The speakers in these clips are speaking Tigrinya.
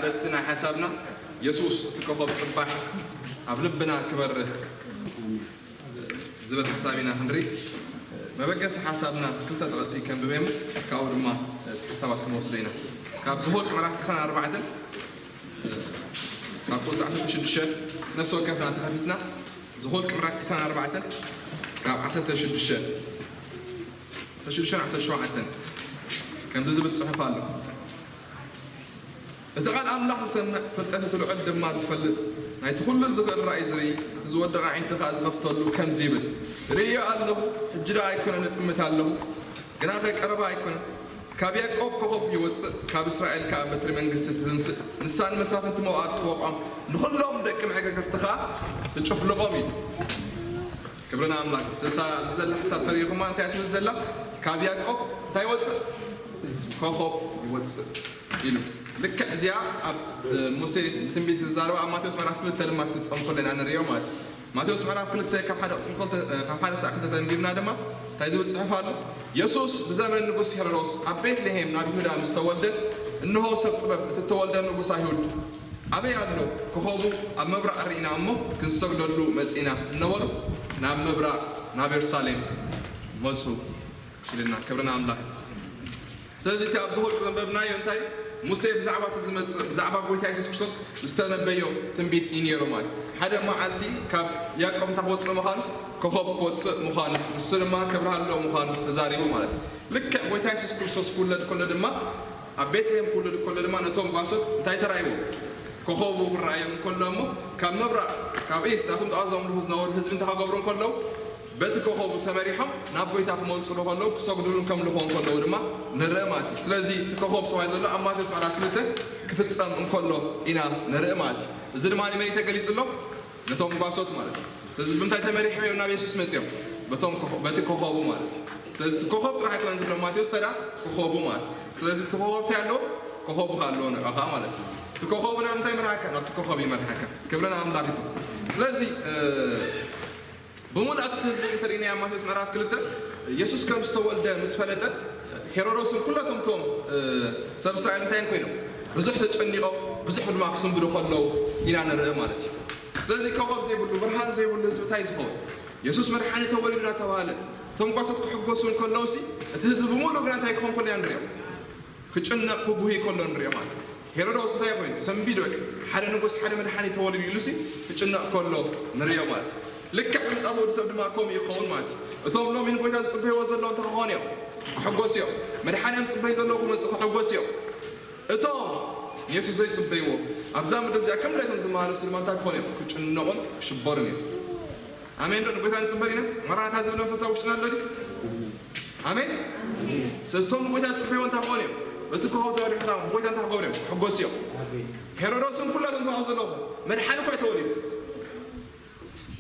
ኣርእስቲ ናይ ሓሳብና፣ የሱስ እቲ ኮኾብ ጽባሕ ኣብ ልብና ክበርህ ዝብል ሓሳብ ኢና ክንርኢ። መበገሲ ሓሳብና ክልተ ጥቕሲ ከንብብ እየ፣ ካብኡ ድማ ሓሳባት ክንወስዶ ኢና። ካብ ዘኍልቍ ምዕራፍ ዕስራን ኣርባዕተን፣ ካብ ቁጽሪ ዓሰርተ ሽዱሽተ፣ ነፍሲ ወከፍና ተኸፊትና፣ ዘኍልቁ ምዕራፍ ዕስራን ኣርባዕተን፣ ካብ ዓሰርተ ሽዱሽተ፣ ዓሰርተ ሽዱሽተ ዓሰርተ ሸውዓተ፣ ከምዚ ዝብል ጽሑፍ ኣሎ። እቲ ቃል ኣምላኽ ዝሰምዕ፣ ፍልጠት እቲ ልዑል ድማ ዝፈልጥ፣ ናይቲ ኩሉ ዝኽእል ራእይ ዝርኢ፣ እቲ ዝወደቐ ኣዒንቲ ኸኣ ዝኸፍተሉ ከምዚ ይብል፣ ርእየ ኣለኹ፣ ሕጂ ደኣ ኣይኮነን፣ እጥምት ኣለኹ፣ ግናኸ ቀረባ ኣይኮነን። ካብ ያዕቆብ ኮኾብ ይወጽእ፣ ካብ እስራኤል ከኣ በትሪ መንግስቲ ትትንስእ፣ ንሳን መሳፍንቲ ሞኣብ ትወቕዖም፣ ንኹሎም ደቂ ምዕግርግርቲ ኸኣ ትጭፍልቖም ኢሉ። ክብሪ ንኣምላኽ። ስለዚ ኣብዚ ዘላ ሓሳብ ተሪኢኹማ እንታይ ትብል ዘላ? ካብ ያዕቆብ እንታይ ይወጽእ? ኮኾብ ይወጽእ ኢሉ። ልክዕ እዚኣ ኣብ፣ እ፣ ሙሴ ትንቢት ዝዛረባ ኣብ ማቴዎስ ምዕራፍ ክልተ ድማ ክትፍጸም ከሎ ኢና ንርእዮ ማለት እዩ። ማቴዎስ ምዕራፍ ክልተ ካብ ሓደ ቁጽሪ ክልተ፣ እ፣ ካብ ሓደ ክሳዕ ክልተ ተንቢብና ድማ እንታይ ዝብል ጽሑፍ ኣሎ? የሱስ ብዘመን ንጉስ ሄሮዶስ ኣብ ቤትልሄም ናብ ይሁዳ ምስ ተወልደ፣ እንሆ ሰብ ጥበብ፣ እቲ እተወልደ ንጉስ ኣይሁድ ኣበይ ኣሎ? ኮኾቡ ኣብ ምብራቕ ርኢና እሞ ክንሰግደሉ መጺእና እናበሉ ናብ ምብራቕ ናብ የሩሳሌም መጹ ኢልና። ክብሪ ንኣምላኽ። ስለዚ እቲ ኣብ ዘኍልቁ ዘንበብናዮ እንታይ? ሙሴ ብዛዕባ እቲ ዝመጽእ፣ ብዛዕባ ጐይታ የሱስ ክርስቶስ ዝተነበዮ ትንቢት እዩ ነይሩ ማለት እዩ። ሓደ መዓልቲ ካብ ያዕቆብ እንታይ ክወጽእ ምዃኑ? ኮኾብ ክወጽእ ምዃኑ፣ ንሱ ድማ ክብርሃሎ ምዃኑ ተዛሪቡ ማለት እዩ። ልክዕ ጐይታ የሱስ ክርስቶስ ክውለድ ከሎ ድማ፣ ኣብ ቤትልሄም ክውለድ ከሎ ድማ ነቶም ጓሶት እንታይ ተራእይዎም? ኮኾቡ ክረኣዮም እንከሎ እሞ፣ ካብ ምብራቕ፣ ካብ ኢስት፣ ናቶም ጥቓ ዘምልኹ ዝነበሩ ህዝቢ እንታይ ክገብሩ እንከለዉ፣ በቲ ኮኾቡ ተመሪሖም ናብ ጐይታ ክመልሱሉ ከለዉ፣ ክሰግዱሉን ከምልኹዎ እንከለዉ ድማ ንርኢ ማለት እዩ። ስለዚ እቲ ኮኾብ ሰማይ ዘሎ ኣብ ማቴዎስ ምዕራፍ ክልተ ክፍጸም እንከሎ ኢና ንርኢ ማለት እዩ። እዚ ድማ ንመን እዩ ተገሊጹሎም? ነቶም ጓሶት ማለት እዩ። ስለዚ ብምንታይ ተመሪሖም እዮም ናብ የሱስ መጺኦም? በቶም ኮኾ-፣ በቲ ኮኾቡ ማለት እዩ። ስለዚ እቲ ኮኾብ ጥራሕ ኣይኮነን ዝብሎ ማቴዎስ፣ ተዳ ኮኾቡ ማለት እዩ። ስለዚ እቲ ኮኾብ እንታይ ኣለዎ? ኮኾቡ ከ ኣለዎ ንዕኻ ማለት እዩ። እቲ ኮኾብ ናብ እንታይ ይመርሓካ? ናብቲ ኮኾብ ይመርሓካ። ክብሪ ንኣምላኽ ይኹን። ስለዚ፣ እ፣ ብምልኣቱ እቲ ህዝቢ እንተርኢናዮ ኣብ ማቴዎስ ምዕራፍ ክልተ፣ የሱስ ከም ዝተወልደ ምስ ፈለጠ፣ ሄሮዶስን ኩላቶም እቶም፣ እ፣ ሰብ እስራኤል እንታይ ኮይኖም? ብዙሕ ተጨኒቖም፣ ብዙሕ ድማ ክስንብዱ ከለዉ ኢና ንርኢ ማለት እዩ። ስለዚ ኮኾብ ዘይብሉ፣ ብርሃን ዘይብሉ ህዝቢ እንታይ ዝኸውን? የሱስ መድሓኒ ተወሊዱ እናተባህለ፣ እቶም ጓሶት ክሕጎሱ እንከለዉሲ፣ እቲ ህዝቢ ብምሉእ ግና እንታይ ክኸውን ከሎ ኢና ንሪኦ? ክጭነቕ ክጉሂ ከሎ ንሪኦ ማለት እዩ። ሄሮዶስ እንታይ ኮይኑ? ሰንቢዱ፣ በቃ፣ ሓደ ንጉስ፣ ሓደ መድሓኒ ተወሊዱ ኢሉሲ ክጭነቕ ከሎ ንሪኦ ማለት እዩ። ልክዕ ምምጻእ ወዲ ሰብ ድማ ከምኡ ይኸውን ማለት እዩ። እቶም ሎሚ ንጎይታ ዝጽበይዎ ዘለዉ እንታይ ክኾኑ እዮም? ክሕጎሱ እዮም። መድሓኒኦም ዝጽበዩ ዘለዉ ክመጹ ክሕጎሱ እዮም። እቶም ንየሱስ ዘይጽበይዎ ኣብዛ ምድሪ እዚኣ ከም ድሌቶም ዝመላለሱ ድማ እንታይ ክኾኑ እዮም? ክጭነቑን ክሽበሩን እዮም። ኣሜን ዶ? ንጎይታ ንጽበ ዲና? መራታ ዝብል መንፈስ ኣብ ውሽጥና ኣሎ ድዩ? ኣሜን። ስለዚ እቶም ንጎይታ ዝጽበይዎ እንታይ ክኾኑ እዮም? በቲ ኮኾብ ተመሪሖም ብጎይታ እንታይ ክገብሩ እዮም? ክሕጎሱ እዮም። ሄሮዶስን ኩላቶም ተባኡ ዘለኹ መድሓኒ እኮ እዩ ተወሊዱ።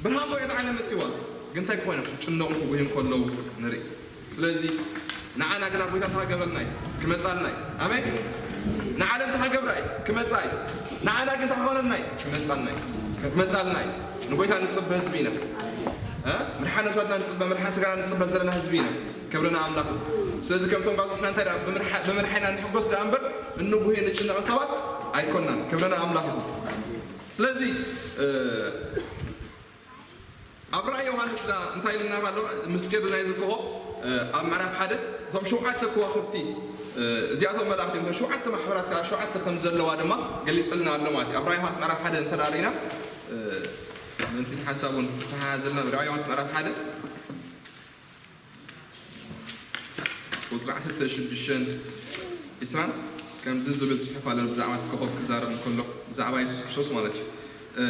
ብርሃን እኮ እዩ ነቲ ዓለም መጺዋ። ግን እንታይ ክኾኑ እዮም? ክጭነቑን ክጉህዩን ከለዉ ንርኢ። ስለዚ ንዓና ግና ጎይታ እንታይ ክገብረልና እዩ? ክመጻልና እዩ። ኣሜን። ንዓለም እንታይ ክገብራ እዩ? ክመጻ እዩ። ንዓና ግን እንታይ ክኾነልና እዩ? ክመጻልና እዩ። ክመጻልና እዩ። ንጎይታ ንጽበ ህዝቢ ኢና። እ? ምድሓን ነፍሳትና ንጽበ፣ ምድሓን ስጋና ንጽበ ዘለና ህዝቢ ኢና። ክብሪ ንኣምላኽ። ስለዚ ከምቶም ጓሶትና እንታይ ደኣ ብምድሓ-፣ ብምድሓና ንሕጎስ ደኣ እምበር እንጉህይ ንጭነቕ ሰባት ኣይኮናን። ክብሪ ንኣምላኽ ይኹን። ስለዚ፣ እ፣ ኣብ ራእይ ዮሃንስ ደኣ እንታይ ኢልና ኣሎ? ምስጢር ናይዚ ኮኾብ፣ እ፣ ኣብ ምዕራፍ ሓደ እቶም ሸውዓተ ከዋኽብቲ፣ እ፣ እዚኣቶም መላእኽቲ እዮም። እቶም ሸውዓተ ማሕበራት ከኣ ሸውዓተ ከም ዘለዋ ድማ ገሊጽልና ኣሎ ማለት እዩ። ኣብ ራእይ ዮሃንስ ምዕራፍ ሓደ እንተ ደኣ ርኢና፣ እ፣ ምእንቲ ሓሳቡን ተሓሓዘልና ራእይ ዮሃንስ ምዕራፍ ሓደ ቁጽሪ ዓሰርተ ሽዱሽተን ዕስራን ከምዚ ዝብል ጽሑፍ ኣሎ፣ ብዛዕባ እቲ ኮኾብ ክዛረብ እንከሎ፣ ብዛዕባ የሱስ ክርስቶስ ማለት እዩ። እ፣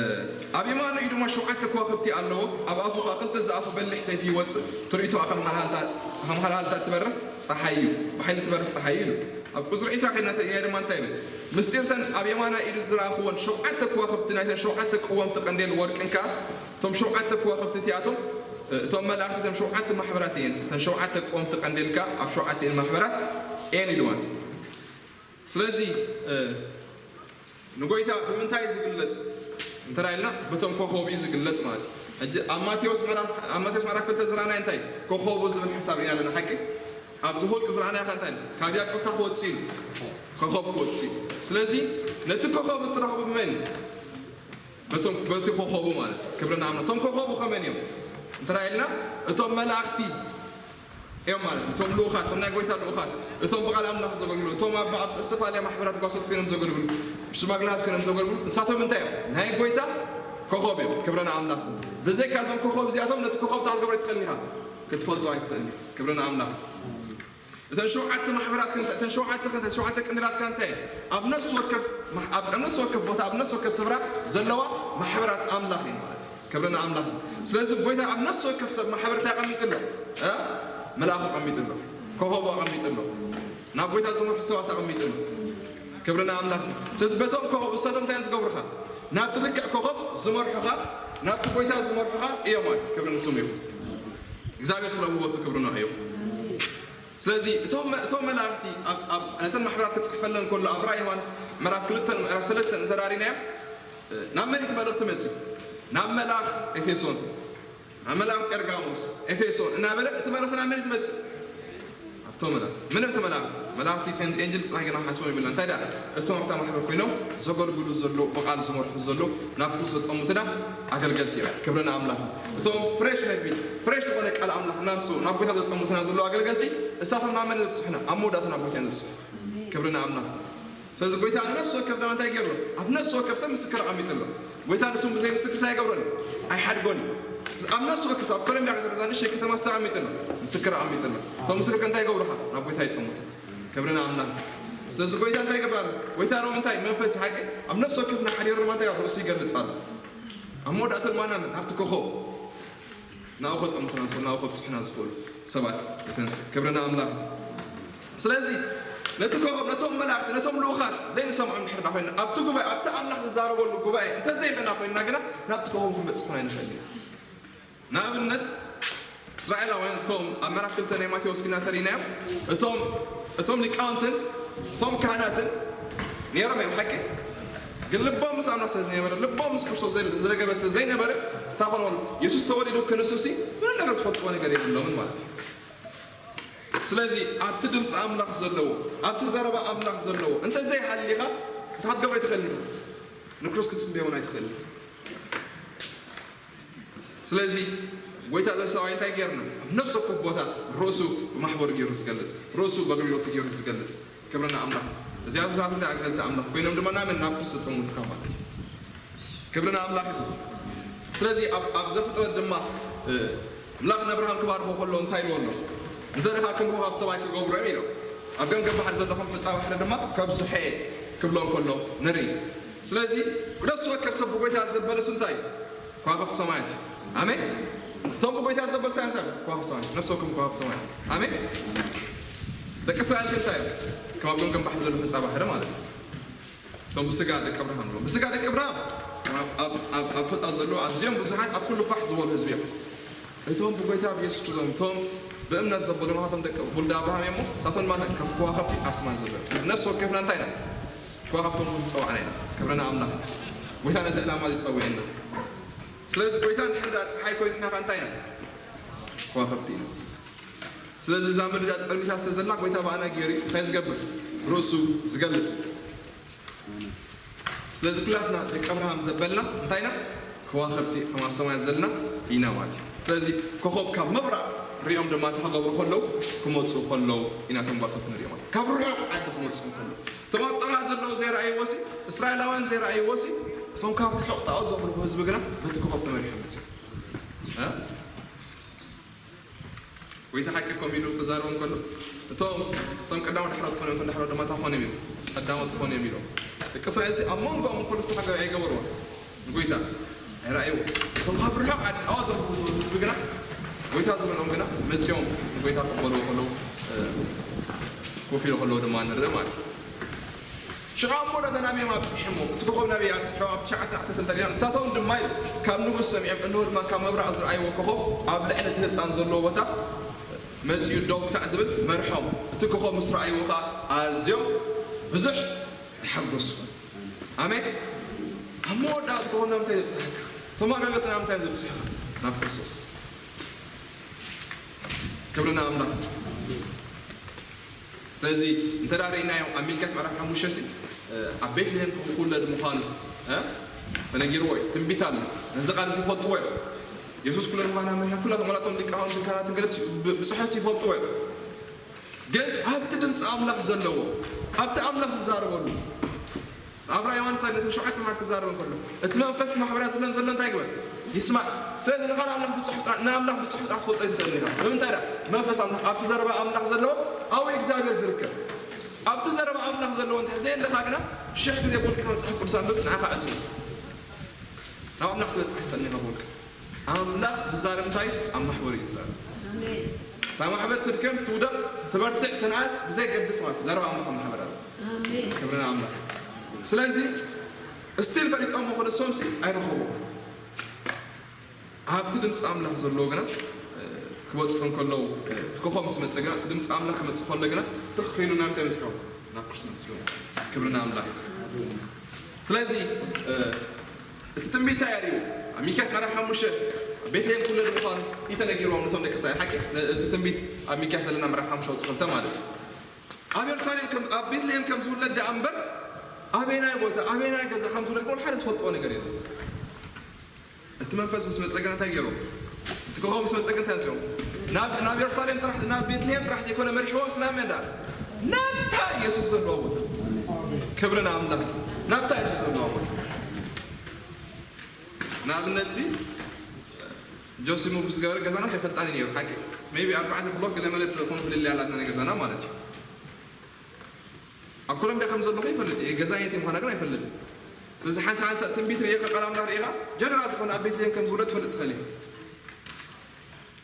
ኣብ የማኑ ኢዱ ድማ ሸውዓተ ከዋኽብቲ ኣለዎ፣ ኣብ ኣፉ ኸኣ ክልተ ዝኣፉ በሊሕ ሰይፊ ይወጽእ፣ ትርኢቱ ኸኣ ከም ሃልሃልታ፣ ከም ሃልሃልታ እትበርህ ጸሓይ እዩ፣ ብሓይሊ እትበርህ ጸሓይ እዩ ኢሉ። ኣብ ቁጽሪ ዕስራ ከይድና ተሪእና ድማ እንታይ ይብል? ምስጢርተን ኣብ የማናይ ኢዱ ዝረኣኽወን ሸውዓተ ከዋኽብቲ ናይተን ሸውዓተ ቀወምቲ ቀንዴል ወርቅን ከኣ እቶም ሸውዓተ ከዋኽብቲ እቲኣቶም፣ እ፣ እቶም መላእኽቲ እቶም ሸውዓተ ማሕበራት እየን። እተን ሸውዓተ ቀወምቲ ቀንዴል ከኣ ኣብ ሸውዓተን ማሕበራት እየን ኢልወን። ስለዚ፣ እ፣ ንጎይታ ብምንታይ እዩ ዝግለጽ እንተ ኢልና፣ በቶም ኮኾብ እዩ ዝግለጽ ማለት እዩ። ሕጂ ኣብ ማቴዎስ ምዕራፍ፣ ኣብ ማቴዎስ ምዕራፍ ክልተ ዝረኣናዮ እንታይ? ኮኾቡ ዝብል ሓሳብ ኢና ኣለና፣ ሓቂ? ኣብዚ ሁልቅ ዝረኣናዮ ከ እንታይ እዩ? ካብ ያዕቆብ እንታይ ክወጽእ ኢሉ? ኮኸብ ክወጽእ እዩ። ስለዚ ነቲ ኮኸብ እትረኽቡ ብመን እዩ? በቶም፣ በቲ ኮኸቡ ማለት እዩ። ክብሪ ንኣምላኽ። እቶም ኮኸቡ ከመን እዮም? እንተ ኢልና እቶም መላእኽቲ እዮም ማለት እዩ። እቶም ልኡኻት፣ እቶም ናይ ጎይታ ልኡኻት፣ እቶም ብቓል ኣምላኽ ዘገልግሉ፣ እቶም ኣብ፣ ኣብ ዝተፈላለያ ማሕበራት ጓሶት ኮይኖም ዘገልግሉ፣ ሽማግላት ኮይኖም ዘገልግሉ፣ ንሳቶም እንታይ እዮም? ናይ ጎይታ ኮኸብ እዮም። ክብሪ ንኣምላኽ። ብዘይካ እዞም ኮኸብ እዚኣቶም ነቲ ኮኸብ እንታይ ክትገብሮ ኣይትኽእልን ኢኻ? ክትፈልጦ ኣይትኽእልን ኢኻ። ክብሪ ንኣምላኽ። እተን ሸውዓተ ማሕበራት ከ እንታይ፣ እተን ሸውዓተ ከ እንታይ፣ ሸውዓተ ቀንዲላት ከ እንታይ? ኣብ ነፍሲ ወከፍ ማሕ-፣ ኣብ ነፍሲ ወከፍ ቦታ፣ ኣብ ነፍሲ ወከፍ ስፍራ ዘለዋ ማሕበራት ኣምላኽ እዩ ማለት እዩ። ክብሪ ንኣምላኽ። ስለዚ ጎይታ ኣብ ነፍሲ ወከፍ ሰብ ማሕበር እንታይ ኣቐሚጡ ኣሎ? እ? መልኣኹ ኣቐሚጡ ኣሎ። ኮኸቡ ኣቐሚጡ ኣሎ። ናብ ጎይታ ዝመርሑ ሰባት ኣቐሚጡ ኣሎ። ክብሪ ንኣምላኽ። ስለዚ በቶም ኮኸብ እሳቶም እንታይ እዮም ዝገብሩኻ? ናብቲ ልክዕ ኮኸብ ዝመርሑኻ፣ ናብቲ ጎይታ ዝመርሑኻ እዮም ማለት እዩ። ክብሪ ንስሙ ይኹን። እግዚኣብሔር ስለ ውበቱ ክብሪ ንዕኡ ይኹን። ስለዚ እቶም፣ እቶም መላእኽቲ ኣብ፣ ኣብ ነተን ማሕበራት ክጽሕፈለን ከሎ ኣብ ራእይ ዮሃንስ ምዕራፍ ክልተ ምዕራፍ ሰለስተ እንተራሪናዮ፣ ናብ መን እቲ መልእኽቲ መጺኡ? ናብ መልኣኽ ኤፌሶን፣ ናብ መልኣኽ ጴርጋሞስ፣ ኤፌሶን እናበለ እቲ መልእኽቲ ናብ መን እዩ ዝመጽእ? ኣብቶም መልኣኽ። መን እዮም እቲ መልኣኽ? መላእኽቲ ከንት ኤንጅልስ ጥራሕ ገና ሓስቦም ይብልና። እንታይ ደኣ? እቶም ኣብታ ማሕበር ኮይኖም ዘገልግሉ ዘለዉ፣ ብቓል ዝመርሑ ዘለዉ፣ ናብ ኩሉ ዘጠሙትና ኣገልገልቲ እዮም። ክብሪ ንኣምላኽ። እቶም ፍሬሽ መግቢ፣ ፍሬሽ ዝኾነ ቃል ኣምላኽ እናምጽኡ ናብ ጎይታ ዘጠሙትና ዘለዉ ኣገልገልቲ፣ እሳቶም ናብ መን ዘብጽሑና? ኣብ መወዳእታ ናብ ጎይታ እዮም ዘብጽሑ። ክብሪ ንኣምላኽ። ስለዚ ጎይታ ኣብ ነፍሲ ወከፍ ድማ እንታይ ገይሩ? ኣብ ነፍሲ ወከፍ ሰብ ምስክር ኣቐሚጡ ኣሎ። ጎይታ ንሱ ብዘይ ምስክር እንታይ ኣይገብሮን እዩ? ኣይሓድጎን እዩ። ኣብ ነፍሲ ወከፍ ሰብ ኣብ ኮሎምቢያ ከተረዳ ንእሽተይ ከተማ ዝተቐሚጡ ኣሎ። ምስክር ኣቐሚጡ ኣሎ። እቶም ምስክር ከ እንታይ ይገብሩኻ? ናብ ጎይታ ይጠሙት። ክብሪ ንኣምላኽ። ስለዚ ጎይታ እንታይ ገባር? ጎይታ ሮም እንታይ መንፈስ ሓቂ ኣብ ነፍሲ ወከፍና ሓዲሩ ድማ እንታይ ርእሱ ይገልጽ ኣሎ። ኣብ መወዳእታ ድማ ናብ፣ ናብቲ ኮኸብ ናብኡ ከጠምቱና ዝኽእሉ፣ ናብኡ ከብጽሑና ዝኽእሉ ሰባት የተንስእ። ክብሪ ንኣምላኽ። ስለዚ ነቲ ኮኸብ፣ ነቶም መላእኽቲ፣ ነቶም ልኡኻት ዘይንሰምዖም እንድሕር ዳ ኮይንና፣ ኣብቲ ጉባኤ፣ ኣብቲ ኣምላኽ ዝዛረበሉ ጉባኤ እንተዘይለና ኮይንና ግና ናብቲ ኮኸብ ክንበጽሕ ኣይንኽእል ኢና። ንኣብነት እስራኤላውያን እቶም ኣብ ምዕራፍ ክልተ ናይ ማቴዎስ ግና ተሪእናዮም፣ እቶም፣ እቶም ሊቃውንትን እቶም ካህናትን ነይሮም እዮም ሓቂ። ግን ልቦም ምስ ኣምላኽ ስለ ዘይነበረ፣ ልቦም ምስ ክርስቶስ ዘይ-፣ ዝረገበ ስለ ዘይነበረ፣ እንታይ ኮነ? የሱስ ተወሊዱ ክንሱሲ ምንም ነገር ዝፈልጥዎ ነገር የብሎምን ማለት እዩ። ስለዚ ኣብቲ ድምፂ ኣምላኽ ዘለዎ፣ ኣብቲ ዘረባ ኣምላኽ ዘለዎ እንተዘይሃሊኻ እንታይ ክትገብር ኣይትኽእልን ኢኻ? ንክርስቶስ ክትፅበዮ እውን ኣይትኽእልን። ስለዚ ጎይታ ዘሰብኣይ እንታይ ገይርና? ኣብ ነፍሲ ወከፍ ቦታ ርእሱ ብማሕበሩ ገይሩ ዝገልጽ፣ ርእሱ በኣገልግሎቱ ገይሩ ዝገልጽ። ክብሪ ንኣምላኽ። እዚኣቶም ሰባት እንታይ ኣገልገልቲ ኣምላኽ ኮይኖም ድማ ናመን? ናብ ክርስቶስ ተጠምቱ ማለት እዩ። ክብሪ ንኣምላኽ ይኹን። ስለዚ ኣብ፣ ኣብ ዘፍጥረት ድማ፣ እ፣ ኣምላኽ ንኣብርሃም ክባርኾ ከሎ እንታይ ኢልዎ ኣሎ? ንዘርኻ ከም ኮኸብ ሰማይ ክገብሮ እዮም ኢሎ። ኣብ ገምገም ባሕሪ ዘለኹም ዕፃ ባሕሪ ድማ ከብዝሖ እየ ክብሎም ከሎ ንርኢ። ስለዚ ነፍሲ ወከፍ ሰብ ብጎይታ ዘበለሱ እንታይ እዩ? ከዋኽብቲ ሰማያት እዩ። ኣሜን። እቶም ብጎይታ ዘበልሳ እንታይ? ከዋኽብቲ ሰማያት። ነፍሲ ወከፍ ከዋኽብቲ ሰማያት። ኣሜን። ደቂ እስራኤል ከ እንታይ እዮም? ከም ኣብ ገምገም ባሕሪ ዘሎ ዕፃ ባሕሪ ማለት እዩ። እቶም ብስጋ ደቂ ኣብርሃም ኣለዉ። ብስጋ ደቂ ኣብርሃም ኣብ፣ ኣብ፣ ኣብ፣ ኣብ ሑጻ ዘለዉ ኣዝዮም ብዙሓት ኣብ ኩሉ ፋሕ ዝበሉ ህዝቢ እዮም። እቶም ብጎይታ ብየሱስ ክርስቶስ፣ እቶም ብእምነት ዘበሉ ናቶም ደቂ ውሉደ ኣብርሃም እዮም። ንሳቶም ድማ ከም ከዋኽብቲ ኣብ ሰማይ ዘለዉ እዮም። ስለዚ ነፍሲ ወከፍና እንታይ ኢና? ከዋኽብቲ ክንጸዋዕና ኢና። ክብሪ ንኣምላኽ። ጎይታ ነዚ ዕላማ እዚ ጸዊዕና። ስለዚ ጎይታ እንድሕር ደኣ ጸሓይ ኮይንና ከ እንታይ ኢና? ከዋኽብቲ ኢና። ስለዚ እዛ ምድሪ እዛ ጸልሚታ ስለ ዘላ ጎይታ ብኣና ገይሩ እዩ እንታይ ዝገብር? ርእሱ ዝገልጽ። ስለዚ ኩላትና ደቂ ኣብርሃም ዘበልና እንታይ ኢና? ከዋኽብቲ ከም ኣብ ሰማያት ዘለና ኢና ማለት እዩ። ስለዚ ኮኸብ ካብ ምብራቕ ሪኦም ድማ እንታይ ክገብሩ ከለዉ? ክመጹ ከለዉ ኢና ከም ጓሶት ንሪኦ ማለት እዩ። ካብ ርሑቕ ዓዲ ክመጹ ከለዉ። እቶም ኣብ ጥቓ ዘለዉ ዘይረኣይዎ ሲ፣ እስራኤላውያን ዘይረኣይዎ ሲ፣ እቶም ካብ ርሑቕ ጣዖት ዘምልኹ ህዝቢ ግና በቲ ኮኸብ ተመሪሖም መጺኦም። እ? ጎይታ ሓቂ ከምኡ ኢሉ ክዛረቦም ከሎ፣ እቶም፣ እቶም ቀዳሞት ዳሕሮት ክኾኑ እዮም፣ እቶም ዳሕሮት ድማ እንታይ ክኾኑ እዮም ኢሉ? ቀዳሞት ክኾኑ እዮም ኢሎም። ደቂ እስራኤል እዚ ኣብ መንጎኦም እኮ ንስኻ ገ-፣ ኣይገበርዎን። ንጎይታ ኣይረኣይዎ። እቶም ካብ ርሑቕ ዓዲ ጣዖት ዘምልኹ ህዝቢ ግና፣ ጎይታ ዝበሎም ግና መጺኦም ንጎይታ ክቕበልዎ ከለዉ፣ እ፣ ኮፍ ኢሉ ከለዉ ድማ ንርኢ ማለት እዩ። ሽቓ እሞ ነተን ኣሜም ኣብጺሖሞ፣ እቲ ኮኾብ ናበይ ኣብጺሖም? ኣብ ትሽዓተ ዓሰርተ እንተሪና፣ ንሳቶም ድማ ኢሉ፣ ካብ ንጉስ ሰሚዖም፣ እንሆ ድማ ካብ ምብራቕ ዝረኣይዎ ኮኾብ ኣብ ልዕሊ እቲ ህጻን ዘለዎ ቦታ መጺኡ ደው ክሳዕ ዝብል መርሖም። እቲ ኮኾብ ምስ ረኣይዎ ኸኣ ኣዝዮም ብዙሕ ተሓጎሱ። ኣሜን። ኣብ መወዳእታ ኮኾብ ናብ እንታይ ዘብጽሓካ? እቶም ኣገልገልቲ ናብ እንታይ ዘብጽሑኻ? ናብ ክርስቶስ። ክብሪ ንኣምላኽ። ስለዚ እንተ ደኣ ርኢናዮ ኣብ ሚልክያስ ምዕራፍ ሓሙሽተ ሲ ኣብ ቤትልሄም ክውለድ ምዃኑ ተነጊርዎ እዩ። ትንቢት ኣሎ። ነዚ ቃል እዚ ይፈልጥዎ እዮም። የሱስ ክውለድ ምዃኑ ኣብ መድሓን ኩላቶም ዋላ እቶም ሊቃውንትን ካህናትን ገለስ ብጽሑፍ ይፈልጥዎ እዮም። ግን ኣብቲ ድምፂ ኣምላኽ ዘለዎ ኣብቲ ኣምላኽ ዝዛረበሉ ኣብ ራእይ ዮሃንስ ኣገተ ሸውዓተ ማር ክዛረብ እንከሎ እቲ መንፈስ ማሕበራት ዝብለን ዘሎ እንታይ ግበር ይስማዕ። ስለዚ ንኻል ኣምላኽ ብፅሑፍ ጥራሕ ንኣምላኽ ብፅሑፍ ጥራሕ ትፈልጦ ኣይትኽእልን ኢኻ። ንምንታይ ዳ መንፈስ ኣምላኽ ኣብቲ ዘረባ ኣምላኽ ዘለዎ ኣብኡ እግዚኣብሔር ዝርከብ ኣብቲ ዘረባ ኣምላኽ ዘለዎ እንተ ዘየለኻ ግና ሽሕ ግዜ ቦልካ መፅሓፍ ቅዱስ ኣንብብ ንዓኻ ዕፁ ናብ ኣምላኽ ትበፅሕ ትኽእልን ኢኻ ቦልካ ኣምላኽ ዝዛረብ እንታይ ኣብ ማሕበሩ እዩ ዝዛረብ። እታ ማሕበር ትድከም ትውደቕ ትበርትዕ ትንኣስ ብዘይገድስ ማለት እዩ። ዘረባ ኣምላኽ ኣብ ማሕበር ኣሎ። ክብሪ ንኣምላኽ። ስለዚ እስቲል ፈሊጦሞ ክልሶምሲ ኣይረኸቦም ኣብቲ ድምፂ ኣምላኽ ዘለዎ ግና ክበፅሑ እንከለዉ እቲ ኮኾብ ምስ መፀ ግና ድምፂ ኣምላኽ ክመፅእ ከሎ ግና ትኽ ኢሉ ናብ እንታይ በፂሖም ናብ ክርስቶስ መፅኡ። ክብሪ ንኣምላኽ። ስለዚ እቲ ትንቢት እንታይ ኣርእዩ ኣብ ሚክያስ ምዕራፍ ሓሙሽተ ቤተልሔም ክውለድ ምዃኑ እዩ ተነጊርዎም ነቶም ደቂ እስራኤል ሓቂ እቲ ትንቢት ኣብ ሚክያስ ዘለና ምዕራፍ ሓሙሽተ ቁፅሪ ክልተ ማለት እዩ ኣብ የሩሳሌም ኣብ ቤተልሔም ከም ዝውለድ ደኣ እምበር ኣበየናይ ቦታ ኣበየናይ ገዛ ከም ዝውለድ ግን ሓደ ዝፈልጥዎ ነገር የለን እቲ መንፈስ ምስ መፀ ግን እንታይ ገይሩ እቲ ኮኸብ ምስ መፀ ግን እንታይ ኣምፅኦም ናብ ናብ የሩሳሌም ጥራሕ ናብ ቤተልሔም ጥራሕ ዘይኮነ መሪሕዎም ስናብ መን ደኣ ናብታ ኢየሱስ ዘለዋ ቦታ ክብሪ ንኣምላኽ ናብታ ኢየሱስ ዘለዋ ቦታ ንኣብነት ሲ ጆሲ ሙቭ ዝገበረ ገዛና ኣይፈልጣን ነይሩ ሓቂ ሜቢ ኣርባዕተ ብሎክ ገለ መለ ትኾን ፍልልያ ኣላትና ናይ ገዛና ማለት እዩ ኣብ ኮሎምቢያ ከም ዘለኹ ይፈልጥ እየ ገዛ የት ምዃና ግን ኣይፈልጥን ስለዚ ሓንሳ ሓንሳ ትንቢት ርእኻ ቃል ኣምላኽ ርእኻ ጀነራል ዝኾነ ኣብ ቤትልሔም ከም ዝውለድ ትፈልጥ ትኽእል ኢኻ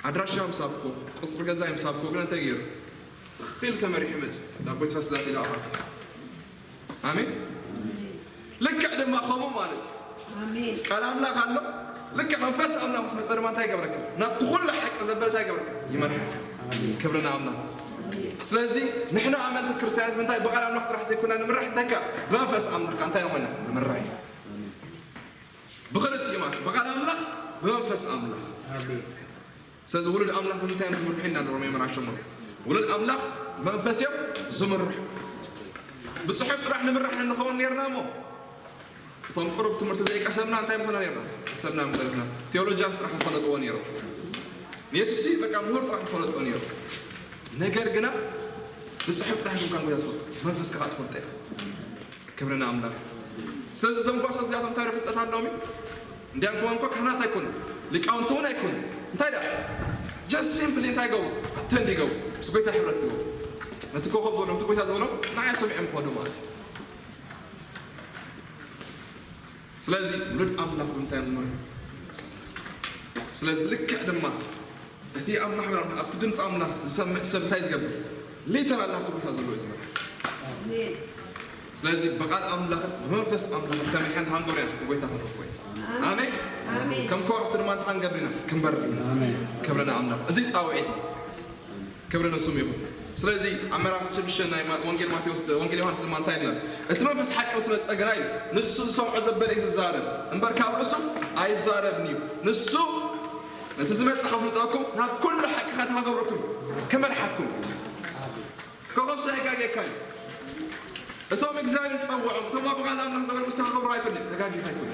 ኣድራሻ ምሳብኮ ቁፅሪ ገዛ ምሳብኮ ግን እንታይ ገይሩ ትኽእል ከመሪሑ መፅ ናብ ጎይታ ስላሴ ኢላ ኣኻልኩ ኣሜን ልክዕ ድማ ከምኡ ማለት እዩ ኣሜን። ቃል ኣምላኽ ኣሎ። ልክዕ መንፈስ ኣምላኽ ምስ መጸ ድማ እንታይ ይገብረካ? ናብቲ ኩሉ ሓቂ ዘበለ እንታይ ይገብረካ? ይመርሓካ። ኣሜን። ክብሪ ንኣምላኽ። ኣሜን። ስለዚ ንሕና ኣመንቲ ክርስትያናት ምንታይ ብቃል ኣምላኽ ጥራሕ ዘይኮና ንምራሕ እንታይ ካ ብመንፈስ ኣምላኽ ካ እንታይ ኮይና ንምራሕ ኢና። ኣሜን። ብኽልቲኡ ማለት ብቃል ኣምላኽ ብመንፈስ ኣምላኽ። ኣሜን። ስለዚ ውሉድ ኣምላኽ ብምንታይ እዮም ዝምርሑ ኢልና ንሮሜ ምዕራፍ ሸሞንተ ውሉድ ኣምላኽ መንፈስ እዮም ዝምርሑ ብፅሑፍ ጥራሕ ንምራሕ እንኸውን ነርና እሞ እቶም ቅሩብ ትምህርቲ ዘይቀሰምና እንታይ ምኾና ነርና ሰብና ምጠለትና ቴዎሎጂያንስ ጥራሕ ምፈለጥዎ ነይሮም ንየሱስ በቃ ምሁር ጥራሕ ምፈለጥዎ ነይሮም ነገር ግና ብፅሑፍ ጥራሕ ግን ካንጎያ ትፈልጡ መንፈስ ከዓ ትፈልጠ ኢኻ ክብሪ ንኣምላኽ። ስለዚ እዞም ጓሶት እዚኣቶም እንታይ ፍልጠት ኣለዎም እዩ? እንዲያም ክወንኮ ካህናት ኣይኮኑ፣ ሊቃውንቲ እውን ኣይኮኑ። እንታይ ደኣ just simply እንታይ ይገብሩ? ኣተንድ ይገብሩ፣ ምስ ጎይታ ሕብረት ይገብሩ። ነቲ ኮኸብ በሎ፣ ነቲ ጎይታ ዝበሎ ንዓይ ሰሚዖም ይኸዱ ማለት እዩ። ስለዚ ውሉድ ኣምላኽ ብምንታይ እዮም ዝመርሑ? ስለዚ ልክዕ ድማ እቲ ኣብ ማሕበር ኣምላኽ ኣብቲ ድምፂ ኣምላኽ ዝሰምዕ ሰብ እንታይ ዝገብር ሌተራል ናብቲ ቦታ ዘለዎ እዩ ዝመርሕ ስለዚ ብቃል ኣምላኽን ብመንፈስ ኣምላኽን ተመሪሐን ሃንጎርያን ብጎይታ ክንረኽቦ ኢና ኣሜን ከም ከዋክብቲ ድማ እንተሓንገብር ኢና ክንበርር ኢና ክብሪ ንኣምላኽ እዚ ፃውዒት ክብሪ ንስሙ ይኹን ስለዚ ኣብ ምዕራፍ ዓሰርተ ሽዱሽተ ናይ ወንጌል ማቴዎስ ወንጌል ዮሃንስ ድማ እንታይ ይብለና እቲ መንፈስ ሓቂ ምስ መፀ ግና እዩ ንሱ ዝሰምዖ ዘበለ እዩ ዝዛረብ እምበር ካብ ርእሱ ኣይዛረብን እዩ ንሱ ነቲ ዝመጽእ ከፍልጠኩም ናብ ኩሉ ሓቂ ከትሃገብረኩም ክመርሓኩም ኮኸብ ሳይጋጌካ እዩ እቶም እግዚኣብሔር ዝጸውዖም እቶም ኣብ ቃል ኣምላኽ ዘበሉ ንስኻ ክገብሩ ኣይኮነ ተጋጊኻ ኣይኮነ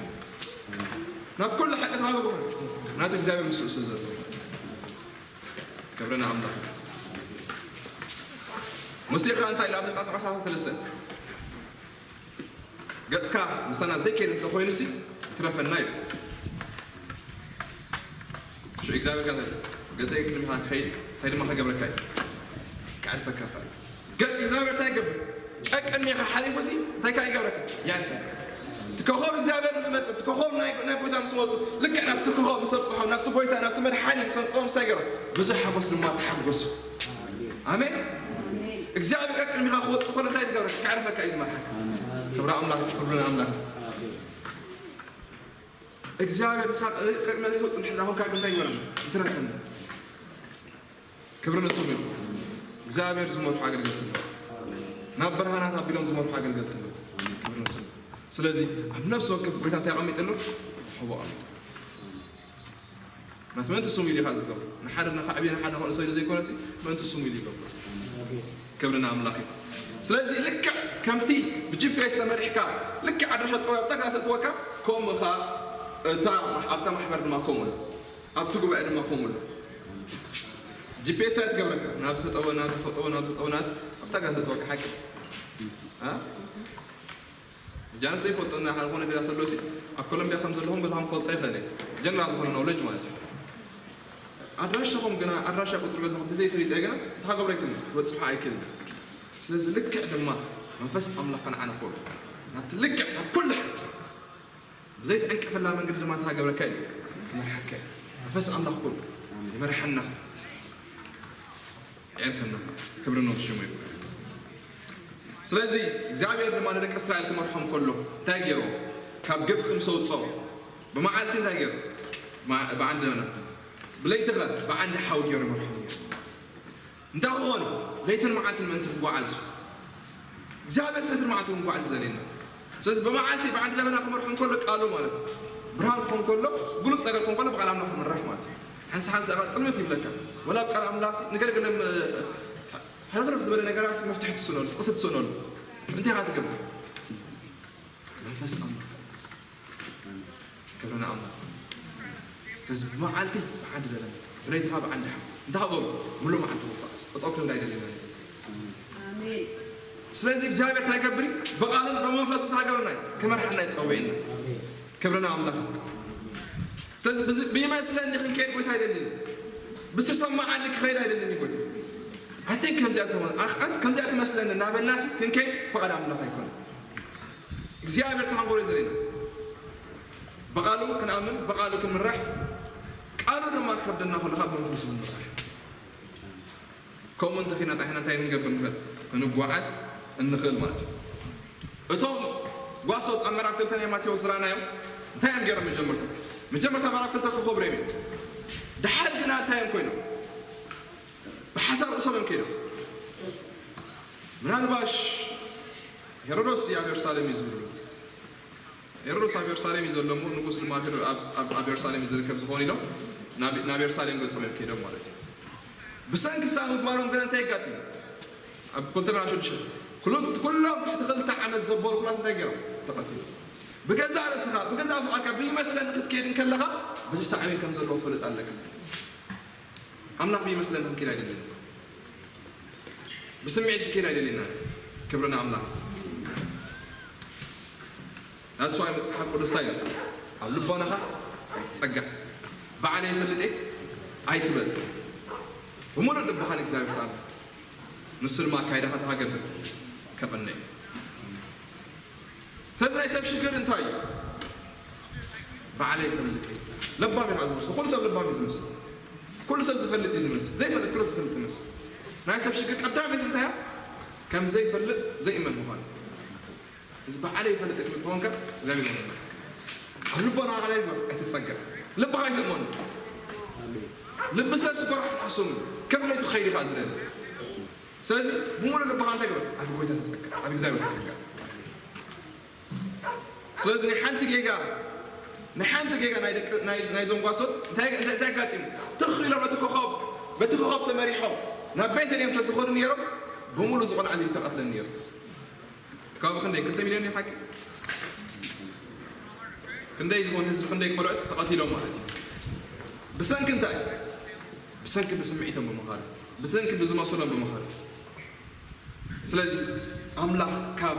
ናብ ኩሉ ሓቂ ተሃገብሩ ናቲ እግዚኣብሔር ምስኡ ስለ ዘሎ ክብሪ ንኣምላኽ ሙሴ ከኣ እንታይ ኢሉ ኣብ ዘጸኣት ዕስራን ሰለስተን ገጽካ ምሳና ዘይከይድ እንተኾይኑሲ ይትረፈና እዩ ሽዑ እግዚኣብሔር ከ ገጸይ ቅድሚኻ ክኸይድ እንታይ ድማ ከገብረካ እዩ ክዕርፈካ ገጽ እግዚኣብሔር እንታይ ይገብር ቀቅድሚኻ ሓሊፉሲ እንታይ ካ ይገብረካ ይዕርፈካ እቲ ኮኸብ እግዚኣብሔር ምስ መጽእ እቲ ኮኸብ ናይ ጎይታ ምስ መጹ ልክዕ ናብቲ ኮኸብ ምስ ኣብጽሖም ናብቲ ጎይታ ናብቲ መድሓኒ ምስ ኣምጽኦም እንታይ ገይሮም ብዙሕ ሓጎስ ድማ ተሓጎሱ ኣሜን እግዚኣብሔር ቅድሚኻ ክወፅእ ከሎ እንታይ ዝገብረካ ክዕርፈካ እዩ ዝመርሓካ ክብሪ ኣምላኽ ክብሪ ንኣምላኽ እግዚኣብሔር ንስኻ ቅድሚ ዘይትወፅእ ንሕና ኮንካ ግን እንታይ ይበረና ይትረፈና ክብሪ ንስሙ እዩ እግዚኣብሔር ዝመርሑ ኣገልገልቲ ናብ ብርሃናት ኣቢሎም ዝመርሑ ኣገልገልቲ ክብሪ ንስሙ ስለዚ ኣብ ነፍሲ ወከፍ ጎይታ እንታይ ኣቐሚጠሉ ሕቦ ኣቐሚጠሉ ናት ምእንቲ ስሙ ኢሉ ኢኻ ዝገብሮ ንሓደ ንካዕብየ ንሓደ ንክእልሶ ኢሉ ዘይኮነሲ ምእንቲ ስሙ ኢሉ ይገብሮ ክብሪ ንኣምላኽ እዩ። ስለዚ ልክዕ ከምቲ ብጂፒኤስ ተመሪሕካ ልክዕ ኣድራሻ ጠባይ ኣብታ ጋር ተእትወካ፣ ከምኡ ኸኣ እታ ኣብታ ማሕበር ድማ ከምኡ ኣሎ፣ ኣብቲ ጉባኤ ድማ ከምኡ ኣሎ። ጂፒኤስ ኣይትገብረካ ናብ ሰጠወ ናብ ሰጠወ ናብ ሰጠወ ናብ ኣብታ ጋር ተእትወካ ሓቂ እ? ጃንስ ዘይፈልጦ እና ሓደ ኮነ ገዛ ተሎ ሲ ኣብ ኮሎምቢያ ከም ዘለኹም ገዛኹም ክፈልጦ ይኽእል እየ። ጀነራል ዝኾነ ኖሌጅ ማለት እዩ። ኣድራሻኹም ግና ኣድራሻ ቁፅሪ ገዛኹም ተዘይፈሊጠ ግና እንታይ ክገብሮ ኣይክእልን፣ ክበፅሖ ኣይክእልን። ስለዚ ልክዕ ድማ መንፈስ ኣምላኽ ከነዓና ክብሉ ናብቲ ልክዕ ናብ ኩሉ ሓቂ ብዘይትዕንቅፈላ መንገዲ ድማ እንታይ ክገብረካ እዩ፣ ክመርሓካ እዩ። መንፈስ ኣምላኽ ክብሉ ይመርሓና። ኤርትርና ክብሪ ነው ሽሙ ይባል። ስለዚ እግዚኣብሔር ድማ ንደቂ እስራኤል ክመርሖም ከሎ እንታይ ገይርዎ? ካብ ግብፂ ምስ ኣውፅኦ ብመዓልቲ እንታይ ገይሩ? ብዓንዲ ደበና፣ ብለይቲ ኸ ብዓንዲ ሓዊ ገይሩ ይመርሖም ነይሩ። እንታይ ክኾኑ? ለይትን መዓልትን ምእንቲ ክጓዓዙ እግዚኣብሔር ሰለቲ መዓልቲ ክንጓዓዝ ዘድልየና። ስለዚ ብመዓልቲ ብዓንዲ ደበና ክመርሖም ከሎ ቃሉ ማለት እዩ። ብርሃን ክኾን ከሎ፣ ግሉጽ ነገር ክኾን ከሎ ብቃል ኣምላኽ ክንምራሕ ማለት እዩ። ሓንሳ ሓንሳ እባ ጽልምት ይብለካ። ወላ ኣብ ቃል ኣምላኽ ሲ ንገለገለ ም-፣ ሕርፍርፍ ዝበለ ነገራት ሲ መፍትሒ ትስእነሉ፣ ጥቕሲ ትስእነሉ። እንታይ ኢኻ ትገብር? መንፈስ ኣምላኽ። ክብሪ ንኣምላኽ። ስለዚ ብመዓልቲ ብዓንዲ ደበና፣ ብለይቲ ኸኣ ብዓንዲ ሓዊ። እንታይ ክገብሩ? ምሉእ መዓልቲ ክጓዓዙ። ጠጠው ክብሉ ኣይደልዩና። ኣሜን። ስለዚ እግዚኣብሔር እንታይ ይገብር እዩ? ብቃልን ብመንፈሱ እንታይ ይገብረና እዩ? ክመርሓና እዩ ጸዊዕና። ኣሜን። ክብሪ ንኣምላኽ። ስለዚ ብዚ-፣ ብይመስለኒ ክንከይድ ጎይታ ኣይደልን። ብዝተሰማዓኒ ክኸይድ ኣይደልን እዩ ጎይታ። ኣይ ቲንክ ከምዚኣ ትመ-፣ ኣኽ-፣ ኣን-፣ ከምዚኣ ትመስለኒ እናበልናሲ ክንከይድ ፍቓድ ኣምላኽ ኣይኮነን። እግዚኣብሔር ተሓንጎሎ ዘለና። ብቃሉ ክንኣምን፣ ብቃሉ ክንምራሕ፣ ቃሉ ድማ ክከብደና ከሎ ካብ መንፈሱ ክንምራሕ። ከምኡ እንተኺና ጣሒና እንታይ ክንገብር ንኽእል? ክንጓዓዝ እንኽእል ማለት እዩ። እቶም ጓሶት ኣብ ምዕራፍ ክልተ ናይ ማቴዎስ ዝረኣናዮም እንታይ እዮም ገይሮም? መጀመርታ፣ መጀመርታ ምዕራፍ ክልተ ክኸብሩ እዮም። ደሓር ግና እንታይ እዮም ኮይኖም? ብሓሳብ ርእሶም እዮም ከይዶም። ምናልባሽ ሄሮዶስ ኣብ የሩሳሌም እዩ ዝብሉ። ሄሮዶስ ኣብ የሩሳሌም እዩ ዘሎ እሞ፣ ንጉስ ድማ ኣብ፣ ኣብ፣ ኣብ የሩሳሌም እዩ ዝርከብ ዝኾን ኢሎም ናብ፣ ናብ የሩሳሌም ገጾም እዮም ከይዶም ማለት እዩ። ብሰንኪ እሳ ምግባሮም ግን እንታይ የጋጥም? ኣብ ክልተ ምዕራፍ ሽዱሽተ፣ ኩሉ-፣ ኩሎም ትሕቲ ክልተ ዓመት ዘበሉ ኩላት እንታይ ገይሮም? ተቐቲሎም። ብገዛእ ርእስኻ፣ ብገዛእ ፍቓድካ፣ ብይመስለኒ ክትከይድ እንከለኻ፣ ብዙሕ ሳዕቤን ከም ዘለዎ ትፈልጥ ኣለካ። ኣምላኽ ብይመስለኒ ክንከይድ ኣይደልን። ብስምዒት ክንከይድ ኣይደልየናን። ክብሪ ንኣምላኽ። That's why መጽሓፍ ቅዱስ እንታይ ይብል? ኣብ ልቦናኻ ኣይትጸጋዕ። ባዕለይ ይፈልጥ እየ ኣይትበል። ብምሉእ ልብኻ ንእግዚኣብሔር ተኣምን። ንሱ ድማ ኣካይዳኻ እንታይ ክገብር? ከቕንዕ እዩ። ስለዚ ናይ ሰብ ሽግር እንታይ እዩ? ባዕለይ ይፈልጥ እየ። ለባም እዩ ዝመስል። ኩሉ ሰብ ለባም እዩ ዝመስል። ኩሉ ሰብ ዝፈልጥ እዩ ዝመስል። ዘይፈልጥ ኩሉ ዝፈልጥ ይመስል። ናይ ሰብ ሽግር ቀዳመይቲ እንታይ እያ? ከም ዘይፈልጥ ዘይእመን ምዃኑ። እዚ ባዕለይ ይፈልጥ እየ ትብል ተኾንካ፣ እግዚኣብሔር ይመስገን። ኣብ ልቦና ኸኣ ኣይትግበር፣ ኣይትጸገዕ። ልብኻ ኣይትእመኑ። ልቢ ሰብ ዝኮርዖ ሓሶም እዩ። ከም ለይቱ ክኸይድ ኢኻ ዝደሊ። ስለዚ ብምሉእ ልብኻ እንታይ ግበር? ኣብ ጎይታ ተጸገዕ፣ ኣብ እግዚኣብሔር ተጸገዕ። ስለዚ ናይ ሓንቲ ጌጋ፣ ናይ ሓንቲ ጌጋ ናይ ደቂ፣ ናይ፣ ናይዞም ጓሶት እንታይ፣ እንታይ፣ እንታይ ኣጋጢሙ? ትኽ ኢሎም በቲ ኮኾብ፣ በቲ ኮኾብ ተመሪሖም ናብ ቤተልሔም ተዝኸዱ ነይሮም፣ ብምሉእ እዚ ቆልዓ እዚ ተቐትለን ነይሩ። ካብኡ ክንደይ? ክልተ ሚልዮን እዩ ሓቂ? ክንደይ ዝኾን ህዝቢ፣ ክንደይ ቆልዑት ተቐቲሎም ማለት እዩ። ብሰንኪ እንታይ? ብሰንኪ ብስምዒቶም ብምኻድ፣ ብሰንኪ ብዝመሰሎም ብምኻድ። ስለዚ ኣምላኽ ካብ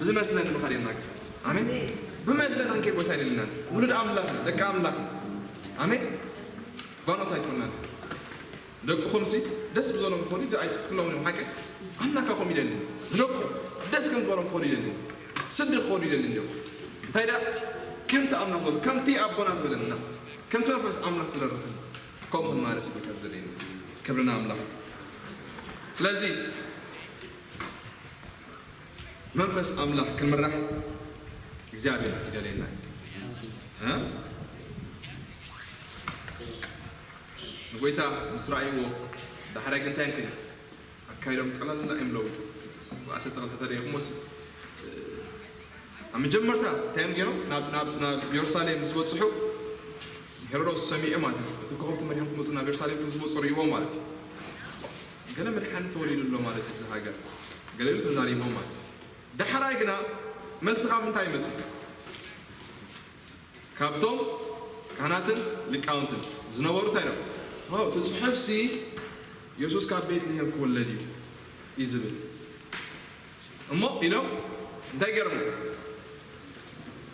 ብዝመስለኒ ምኻድ የናግፍ። ኣሜን። ኣሜን። ብመስለኒ ክንከይድ ቦታ የድልናን። ውሉድ ኣምላኽ፣ ደቂ ኣምላኽ። ኣሜን። ጓኖት ኣይኮናን። ደቅኹምሲ ደስ ብዘሎም ክኾኑ ዶ ኣይትፍለሙን እዮም። ሓቂ ኣምላኽ ከምኡ ይደሊ። ንደቁ ደስ ከም ዝበሎም ክኾኑ ይደሊ። ስዲ ክኾኑ ይደሊ እንዲኦም። እንታይ ደኣ? ከምቲ ኣምላኽ ዝበሎ፣ ከምቲ ኣቦና ዝበለና፣ ከምቲ መንፈስ ኣምላኽ ዝደረኸን፣ ከምኡ ክንማለስ እዩ ጎይታ ዝደለየና። ክብሪ ንኣምላኽ። ስለዚ መንፈስ ኣምላኽ ክንምራሕ እግዚኣብሔር ይደልየና እዩ። እ? ንጎይታ ምስ ረኣይዎ፣ ዳሕራይ ግን እንታይ እዮም ኮይኖም? ኣካይዶም ጠቕላላ እዮም ለውጡ። ብኣሰተ ክልተ ተሪእኹሞስ፣ ኣብ መጀመርታ እንታይ እዮም ገይሮም? ናብ፣ ናብ፣ ናብ የሩሳሌም ምስ በጽሑ፣ ሄሮዶስ ሰሚዑ ማለት እዩ። እቲ ኮኸብ ተመሪሖም ክመጹ ናብ የሩሳሌም ምስ በጹ ርእይዎም ማለት እዩ። ገለ መድሓኒ ተወሊዱ ኣሎ ማለት እዩ እዚ ሃገር። ገለ ኢሉ ተዛሪቦም ማለት እዩ። ዳሕራይ ግና መልሲ ካብ ምንታይ ይመጽእ? ካብቶም ካህናትን ሊቃውንትን ዝነበሩ እንታይ ኢሎም? ዋው፣ እቲ ጽሑፍሲ የሱስ ካብ ቤትልሄም ክውለድ እዩ እዩ ዝብል። እሞ ኢሎም እንታይ ገርሙ?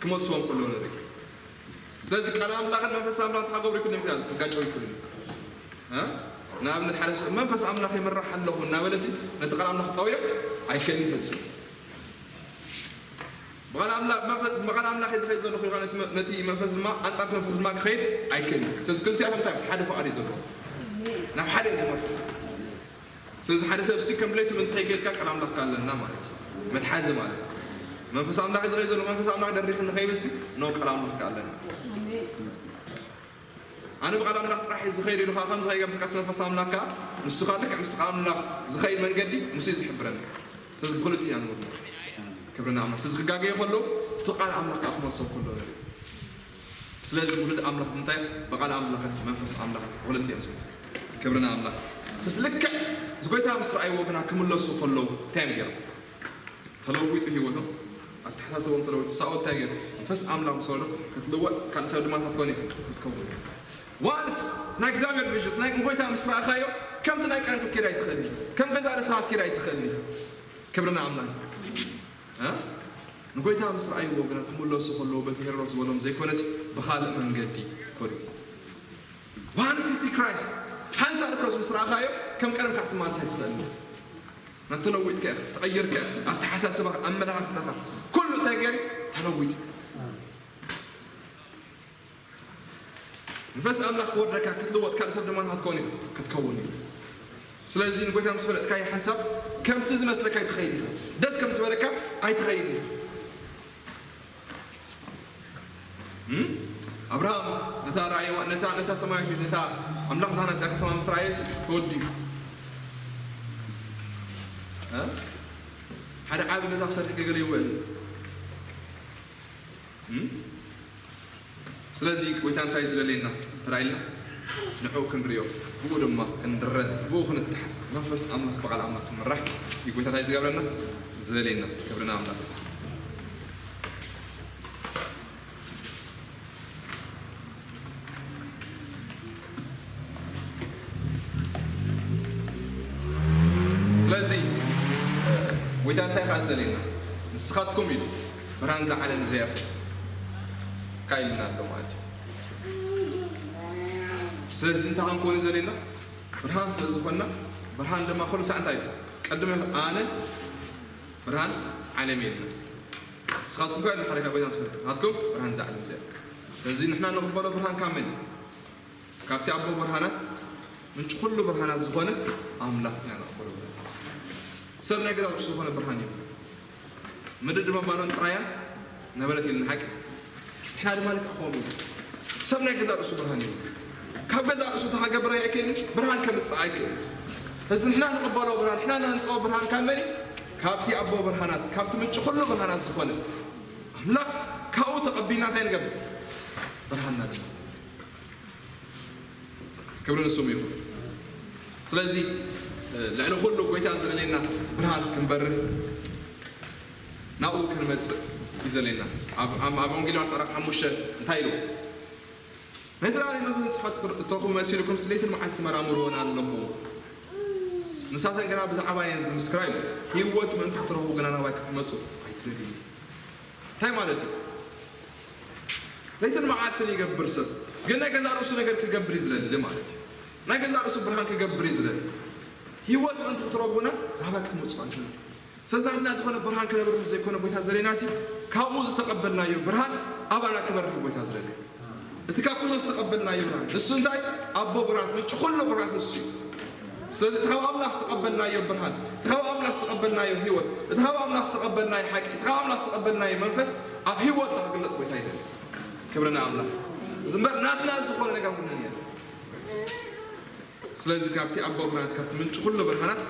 ክመልስዎም ከለዉ ንርኢ። ስለዚ ቃል ኣምላኽን መንፈስ ኣምላኽ ተሓገብሩ ይኩን ይብላል፣ ክጋጨው ይኩን። እ? ንኣብነት ሓደ ሰብ መንፈስ ኣምላኽ ይምራሕ ኣለኹ እናበለ ሲ ነቲ ቃል ኣምላኽ ክጠውዮ ኣይክእልን ፈጺሙ። ብቓል ኣምላኽ መንፈስ፣ ብቓል ኣምላኽ እየ ዝኸይድ ዘለኹ ኢልካ ነቲ መ-፣ ነቲ መንፈስ ድማ፣ ኣንጻር እቲ መንፈስ ድማ ክኸይድ ኣይክእልን። ስለዚ ክልቲኣቶም እንታይ እዮም? ሓደ ፍቓድ እዩ ዘለዎ። ናብ ሓደ እዩ ዝመርሑ። ስለዚ ሓደ ሰብ ሲ ከም ድሌቱ ምእንቲ ከይከድካ ቃል ኣምላኽ ከኣለና ማለት እዩ። መትሓዚ ማለት እዩ። መንፈስ ኣምላኽ እዩ ዝኸይድ ዘሎ፣ መንፈስ ኣምላኽ ደሪኽኒ ከይብል ሲ፣ ኖ፣ ቃል ኣምላኽ ከኣለና። ኣነ ብቓል ኣምላኽ ጥራሕ እየ ዝኸይድ ኢሉ ኸዓ ከምዚ ከይገብርካስ መንፈስ ኣምላኽ ከኣ ንሱ ኸኣ ልክዕ ምስ ቃል ኣምላኽ ዝኸይድ መንገዲ ንሱ እዩ ዝሕብረና። ስለዚ ብኽልቲኡ ኢና ንወድቕ። ክብሪ ንኣምላኽ። ስለዚ ክጋገየ ከሎ እቲ ቃል ኣምላኽ ከኣ ክመልሶ ከሎ ንርኢ። ስለዚ ውሉድ ኣምላኽ እንታይ ብቓል ኣምላኽን መንፈስ ኣምላኽን ብኽልቲኦም ዝመ-፣ ክብሪ ንኣምላኽ። ምስ ልክዕ እቲ ጐይታ ምስ ረኣይዎ ግና ክምለሱ ከለዉ እንታይ እዮም ገይሮም? ተለዊጡ ህይወቶም። ኣተሓሳስቦም ተለዊጡ። ሳኦል እንታይ ገይሩ? መንፈስ ኣምላኽ ምስ ወረዶ ክትልወጥ ካልእ ሰብ ድማ እንታይ ክትኮን ኢኻ? ክትከውን። ዋንስ ናይ እግዚኣብሔር ቪዥን ናይ ጐይታ ምስ ረኣኻዮ ከምቲ ናይ ቀደም ክትከይድ ኣይትኽእልን ኢኻ። ከም ገዛእ ርእስኻ ክትከይድ ኣይትኽእልን ኢኻ። ክብሪ ንኣምላኽ። እ? ንጎይታ ምስ ረኣይዎ ግና ክምለሱ ከለዉ በቲ ሄሮድስ ዝበሎም ዘይኮነሲ ብኻልእ መንገዲ ከዱ። ዋንስ ሲ ክራይስት ሓንሳእ ንክሮስ ምስ ረኣኻዮ ከም ቀደምካ ክትመልስ ኣይትኽእልን። ናተለዊጥካ ኢኻ፣ ተቐይርካ ኢኻ፣ ኣተሓሳስባኻ፣ ኣመለኻኽታኻ፣ ኩሉ እንታይ ገይሩ ተለዊጡ። መንፈስ ኣምላኽ ክወርደካ ክትልወጥ ካልእ ሰብ ድማ ክትከውን ኢኻ፣ ክትከውን ኢኻ። ስለዚ ንጎይታ ምስ ፈለጥካዮ ሓንሳብ ከምቲ ዝመስለካ ኣይትኸይድ ኢኻ። ደስ ከም ዝበለካ ኣይትኸይድ ኢኻ። እም? ኣብርሃም ነታ ራእይዋ፣ ነታ፣ ነታ ሰማያዊት ቤት፣ ነታ ኣምላኽ ዝሃነጻ ከተማ ምስ ረኣየስ ተወዲኡ። እ? ሓደ ዓቢ ገዛ ክሰርሕ ገለ ይውዕል። እም? ስለዚ ጎይታ እንታይ ዝደልየና ተራእየና? ንዕኡ ክንሪኦ፣ ብኡ ድማ ክንድረ፣ ብኡ ክንተሓዝ፣ መንፈስ ኣምላኽ ብቓል ኣምላኽ ክንምራሕ እዩ ጎይታ እንታይ ዝገብረና? ዝደልየና። ክብሪ ንኣምላኽ። ስለዚ፣ እ፣ ጎይታ እንታይ ከኣ ዝደልየና? ንስኻትኩም ኢሉ ብርሃን እዛ ዓለም እዚኣ ኢኹም ኢሉና ኣሎ ማለት እዩ። ስለዚ እንታይ ክንከውን እዩ ዘድልየና? ብርሃን ስለ ዝኾንና፣ ብርሃን ድማ ኩሉ ሳዕ እንታይ እዩ? ቀድሚ ኣነ ብርሃን ዓለም እየ ኢልና። ንስኻትኩም ከኣ ንሓደ ካብ ጎይታ ምስ መጻእኩም፣ ናትኩም ብርሃን እዛ ዓለም እዚኣ። ስለዚ ንሕና ንቕበሎ ብርሃን ካብ መን እዩ? ካብቲ ኣቦ ብርሃናት፣ ምንጪ ኩሉ ብርሃናት ዝኾነ ኣምላኽ ኢና ንቕበሎ ብርሃን። ሰብ ናይ ገዛእ ርእሱ ዝኾነ ብርሃን እዩ። ምድሪ ድማ ባዶን ጥራያን ነበረት ኢልና ሓቂ። ንሕና ድማ ልክዕ ከምኡ እዩ። ሰብ ናይ ገዛእ ርእሱ ብርሃን እዩ። ካብ ገዛእ ርእሱ ተሃገብረ ኣይክእልን፣ ብርሃን ከምጽእ ኣይክእልን። እዚ ንሕና ንቕበሎ ብርሃን፣ ንሕና ነንጽኦ ብርሃን ካብ መን እዩ? ካብቲ ኣቦ ብርሃናት፣ ካብቲ ምንጪ ኩሉ ብርሃናት ዝኾነ ኣምላኽ ካብኡ ተቐቢልና እንታይ ንገብር? ብርሃንና ድማ። ክብሪ ንስሙ ይኹን። ስለዚ፣ እ፣ ልዕሊ ኩሉ ጎይታ ዝደልየና ብርሃን ክንበርህ፣ ናብኡ ክንመጽእ እዩ ዘድልየና። ኣብ፣ ኣብ፣ ኣብ ወንጌል ዮሃንስ ምዕራፍ ሓሙሽተ እንታይ ኢሉ? ነዚ ራእይ መብርሂ ጽሑፍ እትረኽቡ መሲልኩም፣ ለይትን መዓልትን ትመራምርዎን ኣለኹም። ንሳተን ግና ብዛዕባ እየን ዝምስክራ ኢሉ። ህይወት ምእንቲ ክትረኽቡ ግና ናባይ ክትመጹ ኣይትደልዩ። እንታይ ማለት እዩ? ለይትን መዓልትን ይገብር ሰብ፣ ግን ናይ ገዛእ ርእሱ ነገር ክገብር እዩ ዝደሊ ማለት እዩ። ናይ ገዛእ ርእሱ ብርሃን ክገብር እዩ ዝደሊ። ህይወት ምእንቲ ክትረኽቡና ናባይ ክትመጹ ኣይትደልዩ። ስለዚ ናትና ዝኾነ ብርሃን ክነብረሉ ዘይኮነ ጎይታ ዝደልየና ሲ፣ ካብኡ ዝተቐበልናዮ ብርሃን ኣባና ክበርህ ጎይታ ዝደሊ። እቲ ካብ ክርስቶስ ዝተቐበልናዮ ብርሃን፣ ንሱ እንታይ? ኣቦ ብርሃን፣ ምንጪ ኩሉ ብርሃን ንሱ እዩ። ስለዚ እቲ ካብ ኣምላኽ ዝተቐበልናዮ ብርሃን፣ እቲ ካብ ኣምላኽ ዝተቐበልናዮ ህይወት፣ እቲ ካብ ኣምላኽ ዝተቐበልናዮ ሓቂ፣ እቲ ካብ ኣምላኽ ዝተቐበልናዮ መንፈስ ኣብ ህይወትና ክግለጽ ጎይታ ይደሊ። ክብሪ ንኣምላኽ። እዚ እምበር ናትና ዝኾነ ነገር ኩነን የለን። ስለዚ ካብቲ ኣቦ ብርሃናት፣ ካብቲ ምንጪ ኩሉ ብርሃናት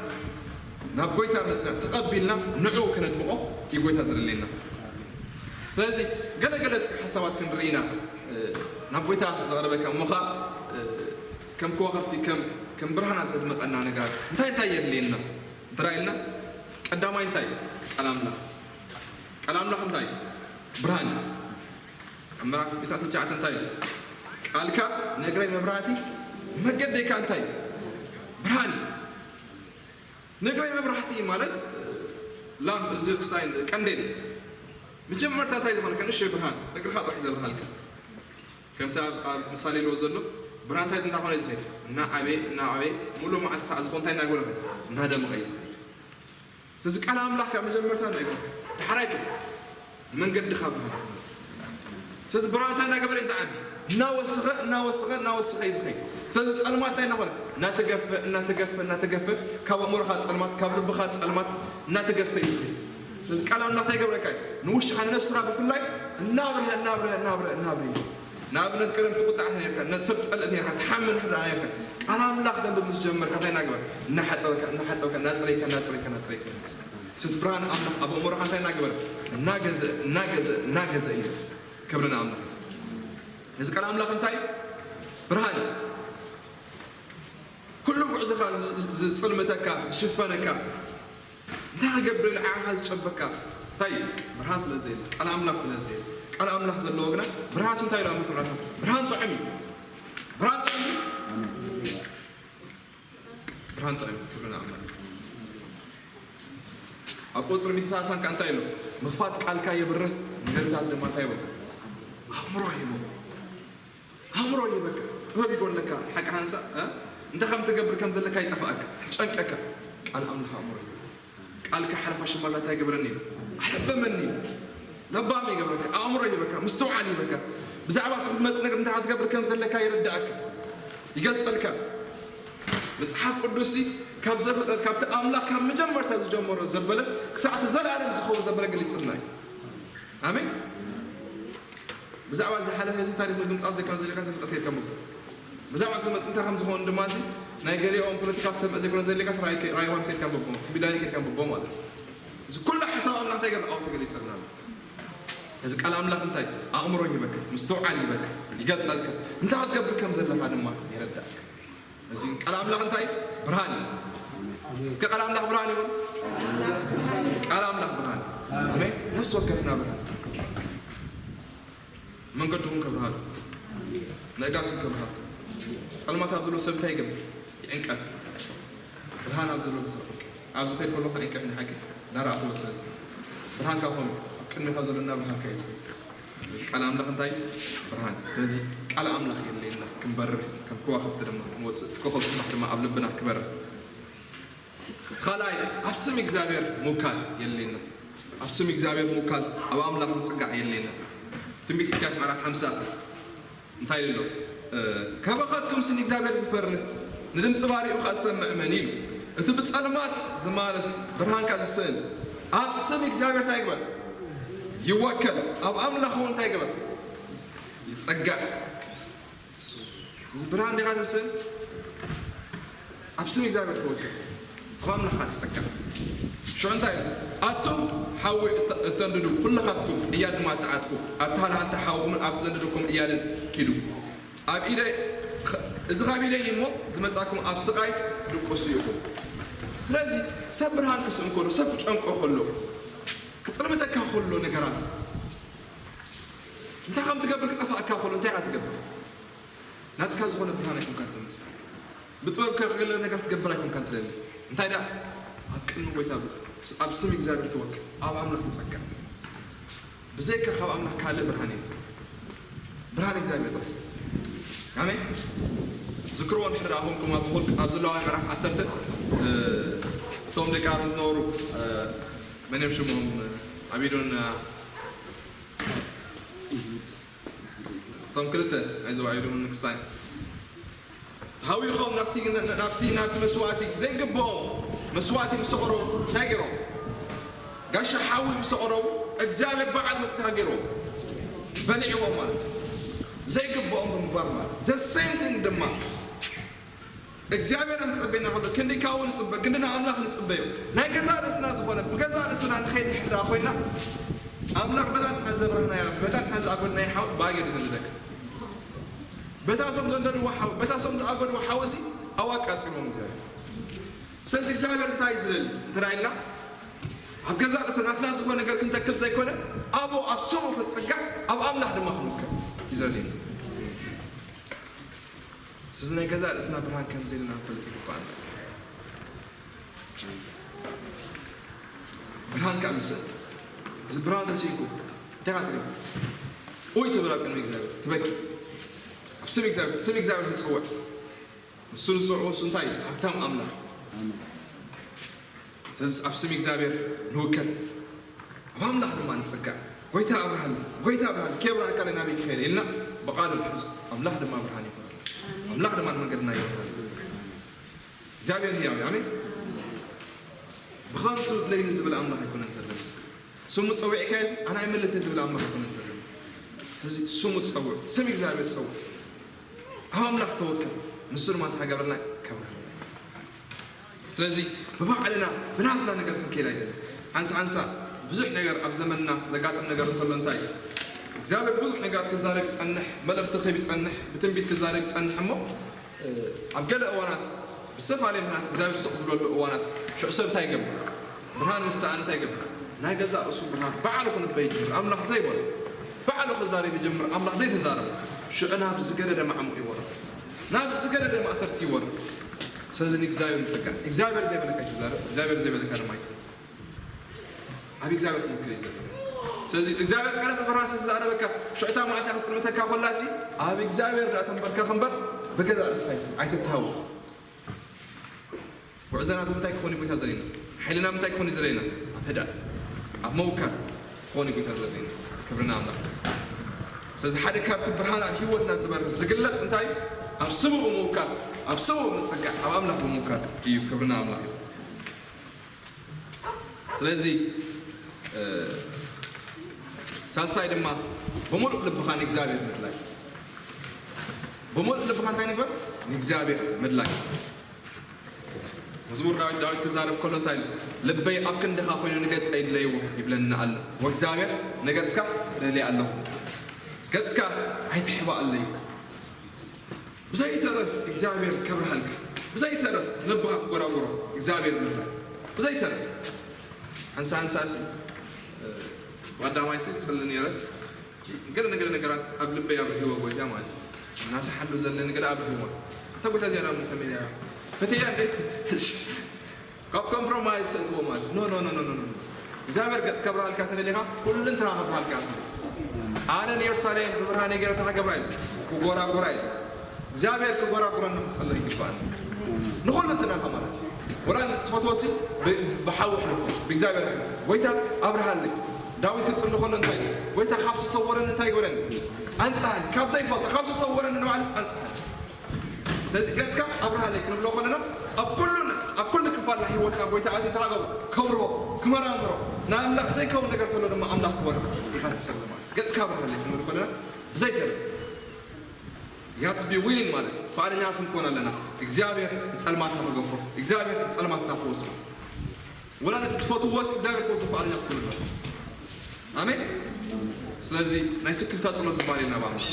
ናብ ጎይታ መጽና ተቐቢልና ንዕኡ ከነድምቖ እዩ ጎይታ ዘድልየና። ስለዚ ገለ ገለ እስኪ ሓሳባት ክንርኢ ኢና። እ፣ ናብ ጎይታ ዘቕርበካ እሞ ኸኣ፣ እ፣ ከም ከዋኽብቲ፣ ከም ከም ብርሃናት ዘድምቐና ነገራት እንታይ እንታይ የድልየና? እንተ ኢልና፣ ቀዳማይ እንታይ? ቃል ኣምላኽ። ቃል ኣምላኽ እንታይ? ብርሃን እዩ። ኣብ ምዕራፍ ፊልጵስዩስ ትሽዓተ እንታይ እዩ? ቃልካ ነግረይ መብራህቲ፣ መገደይካ እንታይ? ብርሃን እዩ። ነግረይ መብራህቲ ማለት ላምፕ፣ እዚ ክሳይ ቀንዴል። መጀመርታ እንታይ ዝኾነ? ከንእሽተይ ብርሃን፣ እግርኻ ጥራሕ ዘብርሃልካ። ከምቲ ኣብ፣ ኣብ ምሳሌ ኢልዎ ዘሎ፣ ብርሃን እንታይ እንዳኾነ እዩ ዝኸይድ? እናዓበየ፣ እናዓበየ፣ ሙሉእ መዓልቲ ክሳዕ ዝኾን እንታይ እናገበረ ይኸይድ? እናደመቐ እዩ ዝኸይድ። ስለዚ ቃል ኣምላኽ ካብ መጀመርታ ንእግርኻ፣ ዳሕራይ ከ መንገድኻ ብርሃን። ስለዚ ብርሃን እንታይ እናገበረ እዩ ዝዓቢ? እናወሰኸ፣ እናወሰኸ፣ እናወሰኸ እዩ ዝኸይድ። ስለዚ ጸልማት እንታይ እናኾነ? እናተገፈ፣ እናተገፈ፣ እናተገፈ፣ ካብ ኣእምሮኻ ጸልማት፣ ካብ ልብኻ ጸልማት እናተገፈ እዩ ዝኸይድ። ስለዚ ቃል ኣምላኽ እንታይ ይገብረካ እዩ? ንውሽጥኻ፣ ንነብስኻ ብፍላይ እናብርሀ፣ እናብርሀ፣ እናብርሀ፣ እናብርሀ እዩ። ንኣብነት፣ ቀደም ትቁጣዕ ነርካ፣ ነቲ ሰብ ትጸልእ ነርካ፣ ትሓምል ነርካ። ቃል ኣምላኽ ተንብብ ምስ ጀመርካ እንታይ እናገበረ? እናሓጸበካ፣ እናሓጸበካ፣ እናጽረየካ፣ እናጽረየካ፣ እናጽረየካ ይመጽእ። ስለዚ ብርሃን ኣምላኽ ኣብ ኣእምሮኻ እንታይ እናገበረ? እናገዘ፣ እናገዘ፣ እናገዘ ይመጽእ። ክብሪ ንኣምላኽ። እዚ ቃል ኣምላኽ እንታይ? ብርሃን እዩ። ኩሉ ጉዕዞኻ ዝ-፣ ዝ-፣ ዝጽልምተካ፣ ዝሽፈነካ፣ እንታይ ክገብር ኢሉ ዓኻ ዝጨበካ? እንታይ እዩ? ብርሃን ስለ ዘየለ፣ ቃል ኣምላኽ ስለ ዘየለ። ቃል ኣምላኽ ዘለዎ ግና ብርሃን እንታይ ኢሉ ኣምልኩ? ብርሃን ጥዑም እዩ። ብርሃን ጥዑም እዩ። ብርሃን ጥዑም እዩ። ክብሪ ንኣምላኽ። ኣብ ቁጽሪ ሚእቲ ሰላሳን ከኣ እንታይ ኢሉ? ምኽፋት ቃልካ የብርህ፣ ንገድታት ድማ እንታይ ይበል? ኣእምሮ ይህቦ። ኣእምሮ ይህበካ፣ ጥበብ ይጎድለካ፣ ሓቂ ሓንሳእ፣ እ? እንታይ ከም ትገብር ከም ዘለካ ይጠፍኣካ፣ ይጨንቀካ። ቃል ኣምላኽ ኣእምሮ ይህበካ። ቃልካ ሓለፋ ሽማላ እንታይ ይገብረኒ እዩ? ኣሕበመኒ እዩ። ለባም ይገብረካ፣ ኣእምሮ ይህበካ፣ ምስትውዓል ይህበካ። ብዛዕባ እቲ ዝመጽእ ነገር እንታይ ክትገብር ከም ዘለካ ይርድኣካ፣ ይገልጸልካ። መጽሓፍ ቅዱስ ካብ ዘፍጥረት፣ ካብቲ ኣምላኽ ካብ መጀመርታ ዝጀመሮ ዘበለ ክሳዕ እቲ ዘለኣለም ዝኸውን ዘበለ ገሊጽልና እዩ። ኣሜን። ብዛዕባ ዝሓለፈ እዚ ታሪኽ ምግምጻል ዘይኮነ ዘለካ ዘፍጥረት ኬድካ ምቦ። ብዛዕባ እቲ መጽንታ ከም ዝኾኑ ድማ እዚ ናይ ገሊኦም ፖለቲካ ዝሰምዕ ዘይኮነ ዘለካ ራእይ ራእይ ዮሃንስ ኬድካ ምቦ። ቢዳኒ ኬድካ ምቦ ማለት እዩ። እዚ ኩሉ ሓሳብ ኣምላኽ እንታይ ገለ ኣው ተገሊጸልና ኣሎ። እዚ ቃል ኣምላኽ እንታይ ኣእምሮ ይህበካ፣ ምስትውዓል ይህበካ፣ ይገልጸልካ። እንታይ ክትገብር ከም ዘለካ ድማ ይረዳእካ። እዚ ቃል ኣምላኽ እንታይ? ብርሃን እዩ። እስከ ቃል ኣምላኽ ብርሃን ይበል። ቃል ኣምላኽ ብርሃን እዩ። ኣሜን። ነፍሲ ወከፍና ብርሃን። መንገድኹም ከብርሃሉ። ነጋኩም ከብርሃሉ። ጸልማት ኣብ ዘሎ ሰብ እንታይ ይገብር? ይዕንቀፍ። ብርሃን ኣብ ዘሎ ክሰርቕ። ኣብ ዝኸይድ ከሎ ከዓ ይዕንቀፍ ንሓቂ። ናራእትዎ ስለዚ። ብርሃን ካብ ኾኑ፣ ኣብ ቅድሚኻ ዘሎ እናብርሃልካ እዩ ዝኸይድ። እዚ ቃል ኣምላኽ እንታይ? ብርሃን። ስለዚ ቃል ኣምላኽ የድልየና ክንበርህ፣ ከም ከዋኽብቲ ድማ ክንወፅእ፣ እቲ ኮኸብ ፅባሕ ድማ ኣብ ልብና ክበርህ። ካልኣይ፣ ኣብ ስም እግዚኣብሔር ምውካል የድልየና። ኣብ ስም እግዚኣብሔር ምውካል፣ ኣብ ኣምላኽ ምፅጋዕ የድልየና። ትንቢት ኢሳያስ ምዕራፍ ሓምሳ እንታይ ኢሉ ኣሎ? እ፣ ካባኻትኩምስ ንእግዚኣብሔር ዝፈርህ፣ ንድምፂ ባሪኡ ኸዓ ዝሰምዕ መን እዩ? እቲ ብጸልማት ዝማርስ፣ ብርሃን ከኣ ዝስእን፣ ኣብ ስም እግዚኣብሔር እንታይ ይግበር? ይወከል። ኣብ ኣምላኽ እውን እንታይ ይግበር? ይጸጋዕ። እዚ ብርሃን ዲኻ ትስእን? ኣብ ስም እግዚኣብሔር ተወከል። ኣብ ኣምላኽካ ትጸጋዕ። ሽዑ እንታይ ኢሉ? ኣቱም ሓዊ እተ-፣ እተንድዱ፣ ኩልኻትኩም ቅያ ድማ እተዓጥቁ፣ ኣብቲ ሃልሃልታ ሓውኹምን ኣብቲ ዘንደደኩም ቅያድን ኪዱ። ኣብ ኢደይ፣ እዚ ካብ ኢደይ እዩ እሞ፣ ዝመጻኩም ኣብ ስቓይ ድቁሱ ኢኹም። ስለዚ፣ ሰብ ብርሃን ክስእን ከሎ፣ ሰብ ክጨንቆ ከሎ፣ ክጽልምተካ ከሎ ነገራት፣ እንታይ ከም ትገብር ክጠፍኣካ ከሎ፣ እንታይ ኢኻ ትገብር? ናትካ ዝኾነ ብርሃን ኣይኮንካን ተምጽእ። ብጥበብካ ክገለ ነገር ትገብር ኣይኮንካን ትደሊ። እንታይ ደኣ? ኣብ ቅድሚ ጎይታ ብቕ-፣ ኣብ ስም እግዚኣብሔር ተወክል፣ ኣብ ኣምላኽ ተጸከር። ብዘይካ ካብ ኣምላኽ ካልእ ብርሃን የለን። ብርሃን እግዚኣብሔር ጥራሕ። ኣሜን። ዝክርዎ እንድሕር ደኣ ኮንኩም ኣብ ዝኹል-፣ ኣብ ዘለዋ ምዕራፍ ዓሰርተ፣ እ፣ እቶም ደቂ ኣሮን ዝነበሩ፣ እ፣ መን እዮም ሽሞም? እ፣ ኣቢዶን፣ እ፣ እቶም ክልተ ኣይዞ ኣይዶም ንክሳይ ሃዊኾም ናብቲ፣ ናብቲ፣ ናብቲ መስዋእቲ ዘይግብኦም መስዋእቲ ምስ ኣቕረቡ እንታይ ገይሮም? ጋሻ ሓዊ ምስ ኣቕረቡ እግዚኣብሔር በዓል መፅናዕቲ ገይርዎም በሊዕዎም ማለት እዩ። ዘይግብኦም ብምግባር ማለት እዩ። The same thing ድማ እግዚኣብሔር ንፅበየና ከሎ ክንዲ ካብኡ ንፅበ፣ ክንዲ ንኣምላኽ ንፅበዮ። ናይ ገዛ ርእስና ዝኾነ፣ ብገዛ ርእስና ንኸይድ ንሕዳ ኮይና፣ ኣምላኽ በታ ንሕና ዘብራህናያ፣ በታ ንሕና ዝኣጎድናዮ ሓው ብኣገ እዩ ዘንድደካ። በታ እሶም ዘንደድዎ ሓው፣ በታ እሶም ዝኣጎድዎ ሓውሲ ኣብኡ ኣቃጺልዎም እግዚኣብሔር። ስለዚ እግዚኣብሔር እንታይ እዩ ዝደሊ እንተ ኢልና፣ ኣብ ገዛእ ርእስና ናትና ዝኾነ ነገር ክንተክል ዘይኮነ፣ ኣብኡ ኣብ ስሙ ክንጽጋዕ፣ ኣብ ኣምላኽ ድማ ክንውከል እዩ ዘድልየና። ስለዚ ናይ ገዛእ ርእስና ብርሃን ከም ዘለና ክንፈልጥ ይግባኣና። ብርሃን ከዓ ዝስእል፣ እዚ ብርሃን ተሲእኩ እንታይ ኢኻ ትብል? ኡይ ትብል ኣብ ቅድሚ እግዚኣብሔር ትበኪ። ኣብ ስም እግዚኣብሔር፣ ስም እግዚኣብሔር ትጽውዕ። ንሱ ንጽውዕ፣ ንሱ እንታይ እዩ? ሃብታም ኣምላኽ። ስለዚ ኣብ ስም እግዚኣብሔር ንውከል፣ ኣብ ኣምላኽ ድማ ንጽጋዕ። ጎይታ ኣብርሃኒ፣ ጎይታ ኣብርሃኒ፣ ከየብርሃካ ናበይ ክኸይድ ኢልና ብቓሉ ንሕዝ። ኣምላኽ ድማ ብርሃን ይኹን። ኣምላኽ ድማ ንመንገድና ይብርሃን። እግዚኣብሔር ህያው እዩ። ኣሜን። ብኸንቱ ድለይኒ ዝብል ኣምላኽ ኣይኮነን ዘለና። ስሙ ጸዊዕካዮ እዚ ኣነ ኣይመልስን ዝብል ኣምላኽ ኣይኮነን ዘለና። ስለዚ ስሙ ጸውዕ፣ ስም እግዚኣብሔር ጸውዕ። ኣብ ኣምላኽ ተወከል፣ ንሱ ድማ እንታይ ክገብረልና? ከብርሃልና። ስለዚ ብባዕልና ብናትና ነገር ክንከይድ ኣይደልን። ሓንሳ ሓንሳ ብዙሕ ነገር ኣብ ዘመንና ዘጋጥም ነገር እንተሎ እንታይ እዩ? እግዚኣብሔር ብዙሕ ነገራት ክዛረብ ይጸንሕ፣ መልእኽቲ ክህብ ይጸንሕ፣ ብትንቢት ክዛረብ ይጸንሕ እሞ፣ እ፣ ኣብ ገለ እዋናት ብዝተፈላለየ ምኽንያት እግዚኣብሔር ስቕ ዝብለሉ እዋናት ሽዑ ሰብ እንታይ ይገብር? ብርሃን ምስ ሰኣነ እንታይ ይገብር? ናይ ገዛእ ርእሱ ብርሃን ባዕሉ ክንበይ ይጅምር። ኣምላኽ ዘይበሎ ባዕሉ ክዛረብ ይጅምር። ኣምላኽ ዘይተዛረበ ሽዑ ናብ ዝገደደ ማዕሙቕ ይወርድ፣ ናብ ዝገደደ ማእሰርቲ ይወርድ። ስለዚ ንእግዚኣብሔር ንጸጋ። እግዚኣብሔር ዘይበለካ ይተዛረብ፣ እግዚኣብሔር ዘይበለካ ድማ ኣይትበል። ኣብ እግዚኣብሔር ክምክር እዩ ዘሎ። ስለዚ እግዚኣብሔር ቀደም ብብርሃን ስለ ዝተዛረበካ ሽዑ እታ መዓልቲ ክትጽልመተካ ከላሲ ኣብ እግዚኣብሔር ደኣ ተንበርከኽ እምበር ብገዛእ ርእስኻ ኣይትታወ። ጉዕዞና ብምንታይ ክኾን እዩ ጎይታ ዘርእየና? ሓይልና ምንታይ ክኾን እዩ ዘርእየና? ኣብ ህድኣት፣ ኣብ ምውካል ክኾን እዩ ጎይታ ዘርእየና። ክብሪ ንኣምላኽ። ስለዚ ሓደ ካብቲ ብርሃን ኣብ ህይወትና ዝበርህ ዝግለጽ እንታይ እዩ? ኣብ ስምኡ ምውካል፣ ኣብ ስምኡ ምጽጋዕ፣ ኣብ ኣምላኽ ብምውካል እዩ። ክብሪ ንኣምላኽ እዩ። ስለዚ እ፣ ሳልሳይ ድማ ብምሉእ ልብኻ ንእግዚኣብሔር ምድላይ። ብምሉእ ልብኻ እንታይ ንግበር? ንእግዚኣብሔር ምድላይ። መዝሙር ዳዊት፣ ዳዊት ክዛረብ ከሎ እንታይ ኢሉ? ልበይ ኣብ ክንድኻ ኮይኑ ንገጸይ ድለይዎ ይብለኒ ኣሎ። ወእግዚኣብሔር ንገጽካ እደሊ ኣለኹ። ገጽካ ኣይትሕባኣለይ። ብዘይተረፍ እግዚኣብሔር ከብርሃልካ። ብዘይተረፍ ልብኻ ክጎራጉሮ እግዚኣብሔር ምድላይ። ብዘይተረፍ ሓንሳ ሓንሳሲ፣ እ፣ ቀዳማይሲ ጽሊ ነይረስ፣ ገለ ነገረ ነገራት ኣብ ልበይ ኣብርህዎ ጎይታ ማለት እዩ። እናሰሓሉ ዘለኒ ገለ ኣብርህዎ። እታ ጎይታ እዚኣ ደኣ ከመይ እያ? ፈትያ እንዴ? እሺ። ካብ ኮምፕሮማይዝ ሰእትዎ ማለት። ኖ፣ ኖ፣ ኖ፣ ኖ፣ ኖ፣ ኖ። እግዚኣብሔር ገጽ ከብርሃልካ ተደሊኻ፣ ኩሉ እንትና ከብርሃልካ እዩ። ኣነ ንየሩሳሌም ብብርሃነይ ገይረ እንታይ ክገብራ እዩ? ክጎራጉራ እዩ። እግዚኣብሔር ክጎራጉረና ክንጸልእ ይግባኣና። ንኹሉ እንትና ማለት እዩ። ወላ ትፈትዎ ሲ ብ-፣ ብሓዊ ኣሕልፎ፣ ብእግዚኣብሔር ኣሕልፎ። ጎይታ ኣብርሃለይ። ዳዊት ክጽሊ ከሎ እንታይ እዩ? ጎይታ ካብ ዝሰወረኒ እንታይ ይበለኒ? ኣንጽሃኒ። ካብ ዘይፈልጦ፣ ካብ ዝሰወረኒ ንባዕሉስ ኣንጽሃኒ። ስለዚ ገጽካ ኣብርሃለይ ክንብሎ ከለና ኣብ ኩሉ፣ ኣብ ኩሉ ክፋል ናይ ህይወትና ጎይታ ኣትዩ እንታይ ክገብሮ? ከብርሆ፣ ክመራምሮ። ንኣምላኽ ዘይከውን ነገር ከሎ ድማ ኣምላኽ ክበርሆ ኢኻ ትጸሊ ማለት። ገጽካ ኣብርሃለይ ክንብል ከለና ብዘይተረፍ። You have to be willing ማለት እዩ። ፍቓደኛታት ክንኮን ኣለና። እግዚኣብሔር ንጸልማትና ክገፎ፣ እግዚኣብሔር ንጸልማትና ክወስዶ። ወላ ነቲ ትፈትዎስ እግዚኣብሔር ክወስዶ ፍቓደኛ ትኮኑ ኣለኹም። ኣሜን። ስለዚ ናይ ስክፍታ ጸሎት ዝበሃል የለን ኣብ ኣምላኽ።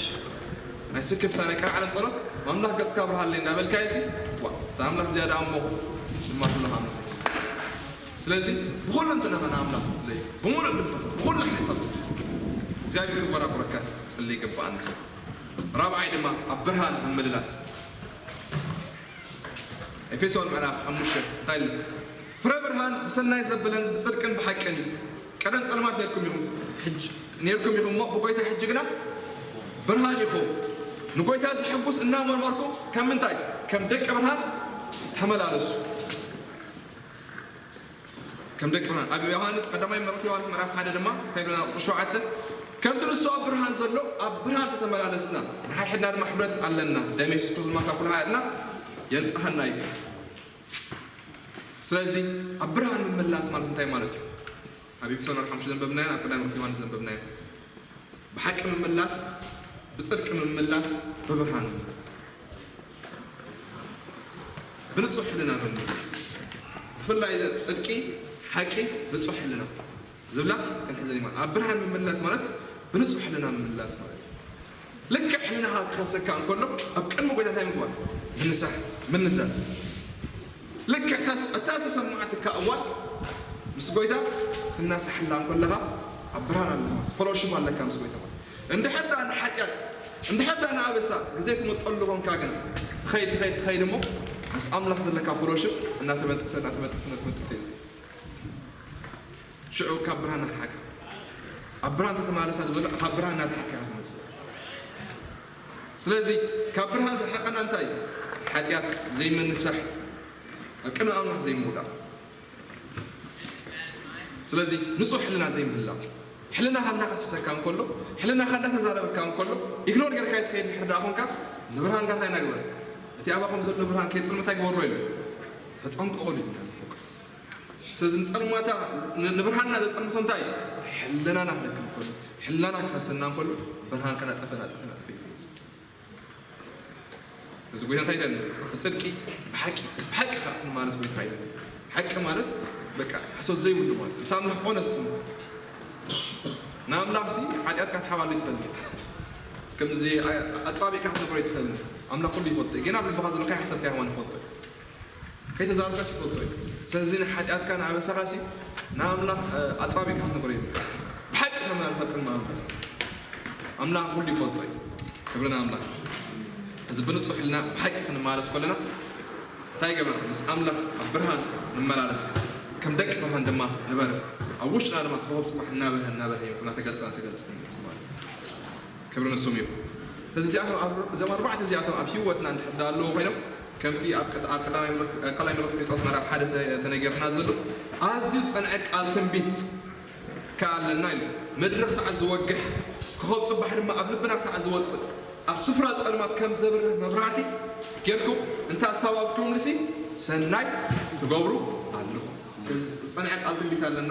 ናይ ስክፍታ ናይ ቀርዓለም ጸሎት፣ "ኣምላኽ ገጽካ ኣብርሃለይ" እንዳበልካዮ ሲ፣ ዋ፣ እታ ኣምላኽ እዚኣ ደኣ እሞ ድማ ትብሎ ኣምላኽ። ስለዚ ብኹሉ እንትናኻ ንኣምላኽ ትጽለይ፣ ብምሉእ ልብኻ፣ ብኹሉ ሓሳብ እግዚኣብሔር ክጎራጉረካ ትጽሊ ይግብኣና። ራብዓይ ድማ ኣብ ብርሃን ምምልላስ። ኤፌሶን ምዕራፍ ሓሙሽተ እንታይ ኢሉ? ፍረ ብርሃን ብሰናይ ዘብልን ብጽድቅን ብሓቅን እዩ። ቀደም ጸልማት ኔርኩም ኢኹም፣ ሕጂ፣ ኔርኩም ኢኹም እሞ ብጎይታ ሕጂ ግና ብርሃን ኢኹም። ንጎይታ ዘሐጉስ እናመርመርኩም ከም ምንታይ? ከም ደቂ ብርሃን ተመላለሱ። ከም ደቂ ብርሃን። ኣብ ዮሃንስ፣ ቀዳማይ መልእኽቲ ዮሃንስ ምዕራፍ ሓደ ድማ እንታይ ይብለና? ቁጽሪ ሸውዓተ፣ "ከምቲ ንሱ ኣብ ብርሃን ዘሎ ኣብ ብርሃን ተተመላለስና፣ ንሓድሕድና ድማ ሕብረት ኣለና። ደም የሱስ ክርስቶስ ድማ ካብ ኩሉ ሓጢኣትና የንጽሃና እዩ።" ስለዚ ኣብ ብርሃን ምምላስ ማለት እንታይ ማለት እዩ? ኣብ ኤፌሶን ምዕራፍ ሓሙሽተ ዘንበብናዮ፣ ኣብ ቀዳማይ መልእኽቲ ዮሃንስ ዘንበብናዮ። ብሓቂ ምምላስ፣ ብጽድቂ ምምላስ፣ ብብርሃን ምምላስ። ብንጹሕ ሕልና ምምላስ። ብፍላይ ጽድቂ፣ ሓቂ፣ ንጹሕ ሕልና ዝብላ ክንሕዘን እዩ ማለት። ኣብ ብርሃን ምምላስ ማለት ብንጹሕ ሕልና ምምላስ ማለት እዩ። ልክዕ ሕልናኻ ክኸሰካ እንከሎ ኣብ ቅድሚ ጎይታ እንታይ ምግባር? ምንሳሕ። ምንዛዝ። ልክዕ እታ ስ-፣ እታ ዝተሰማዓትካ እዋን ምስ ጎይታ እናሳሕላ እንከለኻ ኣብ ብርሃን ኣለኻ፣ ፈሎሽፕ ኣለካ ምስ ጎይታ። እንድሕር ደኣ ንሓጢኣት፣ እንድሕር ደኣ ንኣበሳ ግዜ ትመጠሉ ኮንካ ግን፣ ትኸይድ፣ ትኸይድ፣ ትኸይድ እሞ ምስ ኣምላኽ ዘለካ ፈሎሽፕ እናተበጠሰ፣ እናተበጠሰ፣ እናተበጠሰ እዩ። ሽዑ ካብ ብርሃን ናትሓቅ፣ ኣብ ብርሃን ተተማለሳ ዝበሎ ካብ ብርሃን ናትሓቅ ኢኻ ትመጽእ። ስለዚ ካብ ብርሃን ዝርሓቀና እንታይ እዩ? ሓጢኣት ዘይምንሳሕ፣ ኣብ ቅድሚ ኣምላኽ ዘይምውዳቕ። ስለዚ ንጹህ ሕልና ዘይምህላው፣ ሕልናኻ እናኸሰሰካ እንከሎ፣ ሕልናኻ እናተዛረበካ እንከሎ፣ ኢግኖር ጌርካ ይትኸይድ ድሕር ደኣ ኾንካ፣ ንብርሃንካ እንታይ እናገበረ? እቲ ኣባኹም ዘሎ ብርሃን ከይጽልም እንታይ ግበሮ ኢሉ? ተጠንቀቑሉ እዩ። ስለዚ ንጸልማታ፣ ን-፣ ንብርሃንና ዘጸልምቶ እንታይ? ሕልናና ክደክም እንከሎ፣ ሕልናና ክኸሰና እንከሎ፣ ብርሃን ከናጠፈ፣ ናጠፈ፣ ናጠፈ እዩ ዝመጽእ። እዚ ጎይታ እንታይ ኢለን? ብጽድቂ፣ ብሓቂ፣ ብሓቂ ከኣ ንማለስ ጎይታ ኢለን። ሓቂ ማለት በቃ ሕሶት ዘይብሉ ማለት። ምስ ኣምላኽ ኦነስት ነው። ንኣምላኽ ሲ ሓጢኣትካ ትሓባሉ ይትበል። ከምዚ ኣ-፣ ኣጻቢእካ ክትነግሮ ይትኽእል። ኣምላኽ ኩሉ ይፈልጦ እዩ። ጌና ኣብ ልብኻ ዘሎ ከይሓሰብካ ይኸዋን ይፈልጦ እዩ። ከይተዛረብካስ ይፈልጦ እዩ። ስለዚ ንሓጢኣትካ ንኣበሳኻሲ ንኣምላኽ፣ እ፣ ኣጻቢእካ ክትነግሮ እዩ። ብሓቂ ተመላልሳ ቅድሚ ኣምላኽ። ኣምላኽ ኩሉ ይፈልጦ እዩ። ክብሪ ንኣምላኽ። እዚ ብንጹህ ሕልና ብሓቂ ክንመላለስ ከለና እንታይ ይገብረና? ምስ ኣምላኽ ኣብ ብርሃን ንመላለስ። ከም ደቂ ብርሃን ድማ ንበር። ኣብ ውሽጥና ድማ እቲ ኮኾብ ጽባሕ እናበርሀ፣ እናበርሀ ይመጽእ፣ እናተገልጸ፣ እናተገልጸ ይመጽእ ማለት እዩ። ክብሪ ንስሙ ይኹን። ስለዚ እዚኣቶም ኣብ-፣ እዞም ኣርባዕተ እዚኣቶም ኣብ ህይወትና እንድሕር ደኣ ኣለዉ ኮይኖም፣ ከምቲ ኣብ ቀ-፣ ኣብ ቀዳማይ መልእኽቲ፣ ቀዳማይ መልእኽቲ ጴጥሮስ ምዕራፍ ሓደ ተ-፣ ተነጊርና ዘሎ፣ ኣዝዩ ዝጸንዐ ቃል ትንቢት ከኣ ኣለና ኢሉ። ምድሪ ክሳዕ ዝወግሕ፣ ኮኾብ ጽባሕ ድማ ኣብ ልብና ክሳዕ ዝወጽእ፣ ኣብ ስፍራ ጸልማት ከም ዘብርህ መብራህቲ ጌርኩም እንተ ኣስተባብኩምሉሲ ሰናይ ትገብሩ ኣለኹም። ስለዚ ዝጸንዐ ቃል ትንቢት ኣለና።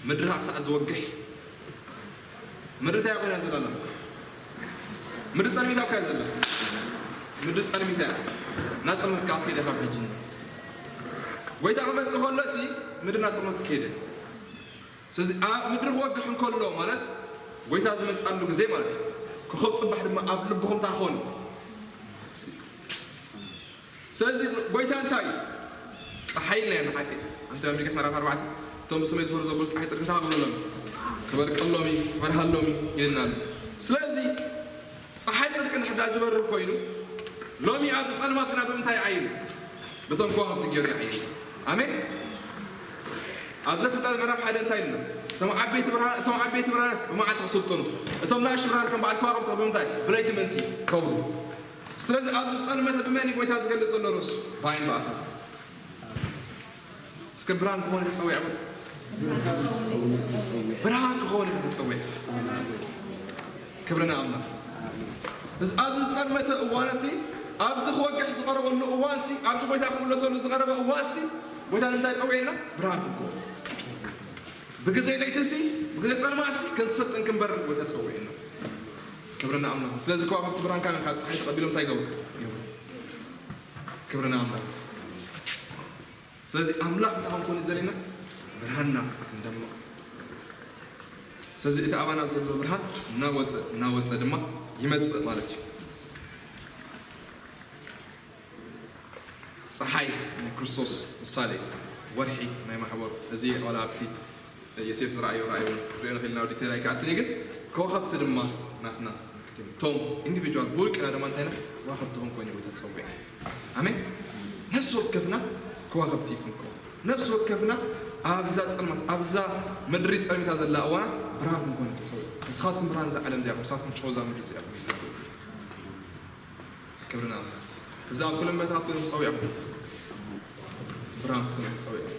ምድሪ ክሳዕ ዝወግሕ። ምድሪ እንታይ ኮይና ዘላ? ምድሪ ጸልሚታ እኮ እያ ዘላ። ምድሪ ጸልሚታ እያ። እና ጸልመት ካብ ከይደ ካብ ሕጂ። ጎይታ ክመጽእ ከሎሲ ምድሪ እና ጸልመት ከይደ። ስለዚ ኣብ ምድሪ ክወግሕ እንከሎ ማለት ጎይታ ዝመጽኣሉ ግዜ ማለት እዩ። ኮኾብ ጽባሕ ድማ ኣብ ልብኹም እንታይ ክኾን? ስለዚ ጎይታ እንታይ እዩ? ጸሓይ ኢልና ኢና ሓቂ። ኣንቲ ኣሜሪካ ምዕራፍ ኣርባዕተ፣ እቶም ብስመይ ዝፈርሁ ዘበሉ ጸሓይ ጽድቂ እንታይ ክብለሎም? ክበርቀሎም እዩ፣ ክበርሃሎም እዩ ኢልና ኣሎ። ስለዚ ጸሓይ ጽድቂ እንድሕር ዝበርህ ኮይኑ፣ ሎሚ ኣብዚ ጸልማት ግና ብምንታይ ይዓይን? በቶም ከዋኽብቲ ገይሩ ይዓይን። ኣሜን። ኣብ ዘፍጥረት ምዕራፍ ሓደ እንታይ ኢልና? እቶም ዓበይቲ ብርሃን፣ እቶም ዓበይቲ ብርሃን ብመዓልቲ ክስልጥኑ፣ እቶም ንኣሽቱ ብርሃን ከም በዓል ከዋኽብቲ ብምንታይ? ብለይቲ ምእንቲ ከብሩ። ስለዚ ኣብዚ ዝጸልመተ ብመን እዩ ጎይታ ዝገልጽ ዘሎ ርእሱ? ብዓይን ብኣካል። እስከ ብርሃን ክኾን ተጸዊዐ በሉ። ብርሃን ክኾን ተጸዊዐ። ክብሪ ንኣምላኽ። እዚ ኣብዚ ዝጸልመተ እዋንሲ፣ ኣብዚ ክወግሕ ዝቐረበሉ እዋንሲ፣ ኣብዚ ጎይታ ክምለሰሉ ዝቐረበ እዋንሲ፣ ጎይታ ንምንታይ ጸዊዕና? ብርሃን ክኾን። ብግዜ ለይትሲ፣ ብግዜ ጸልማትሲ ክንስልጥን ክንበርር ጎይታ ጸዊዕና። ክብሪ ንኣምላኽ። ስለዚ ከዋኽብቲ ብርሃን ካብ፣ ካብ ጸሓይ ተቐቢሎም እንታይ ይገብሩ? ይብሩ። ክብሪ ንኣምላኽ። ስለዚ ኣምላኽ እንታይ ክንኮን እዩ ዘድልየና? ብርሃንና ክንደምቕ። ስለዚ እቲ ኣባና ዘሎ ብርሃን እናወፀ፣ እናወፀ ድማ ይመፅእ ማለት እዩ። ፀሓይ ናይ ክርስቶስ ምሳሌ፣ ወርሒ ናይ ማሕበሩ። እዚ ዋላ ኣብቲ ዮሴፍ ዝረኣዮ ራእይ እውን ክንሪኦ ንኽእል ኢና፣ ኣብ ዲቴል ኣይከኣትን እየ፣ ግን ከዋኽብቲ ድማ ናትና ምልክት እዮም። እቶም ኢንዲቪጁዋል ብውልቅና ድማ እንታይ ኢና? ከዋኽብቲ ክንኮን እዩ ተጸዊዕና። ኣሜን። ነፍሲ ወከፍና ከዋኽብቲ ክንኮን፣ ነፍሲ ወከፍና ኣብዛ ጸልማት፣ ኣብዛ ምድሪ ጸልሚታ ዘላ እዋን ብርሃን ክንኮን እዩ ተጸዊዕና። ንስኻትኩም ብርሃን እዛ ዓለም እዚኣ ኢኹም፣ ንስኻትኩም ጨው እዛ ምድሪ እዚኣ ኢኹም። ክብርና እዛ ኣብ ኩለን ቦታታት ኮይኖም ጸዊዖም፣ ብርሃን ክትኮኑ ጸዊዖም።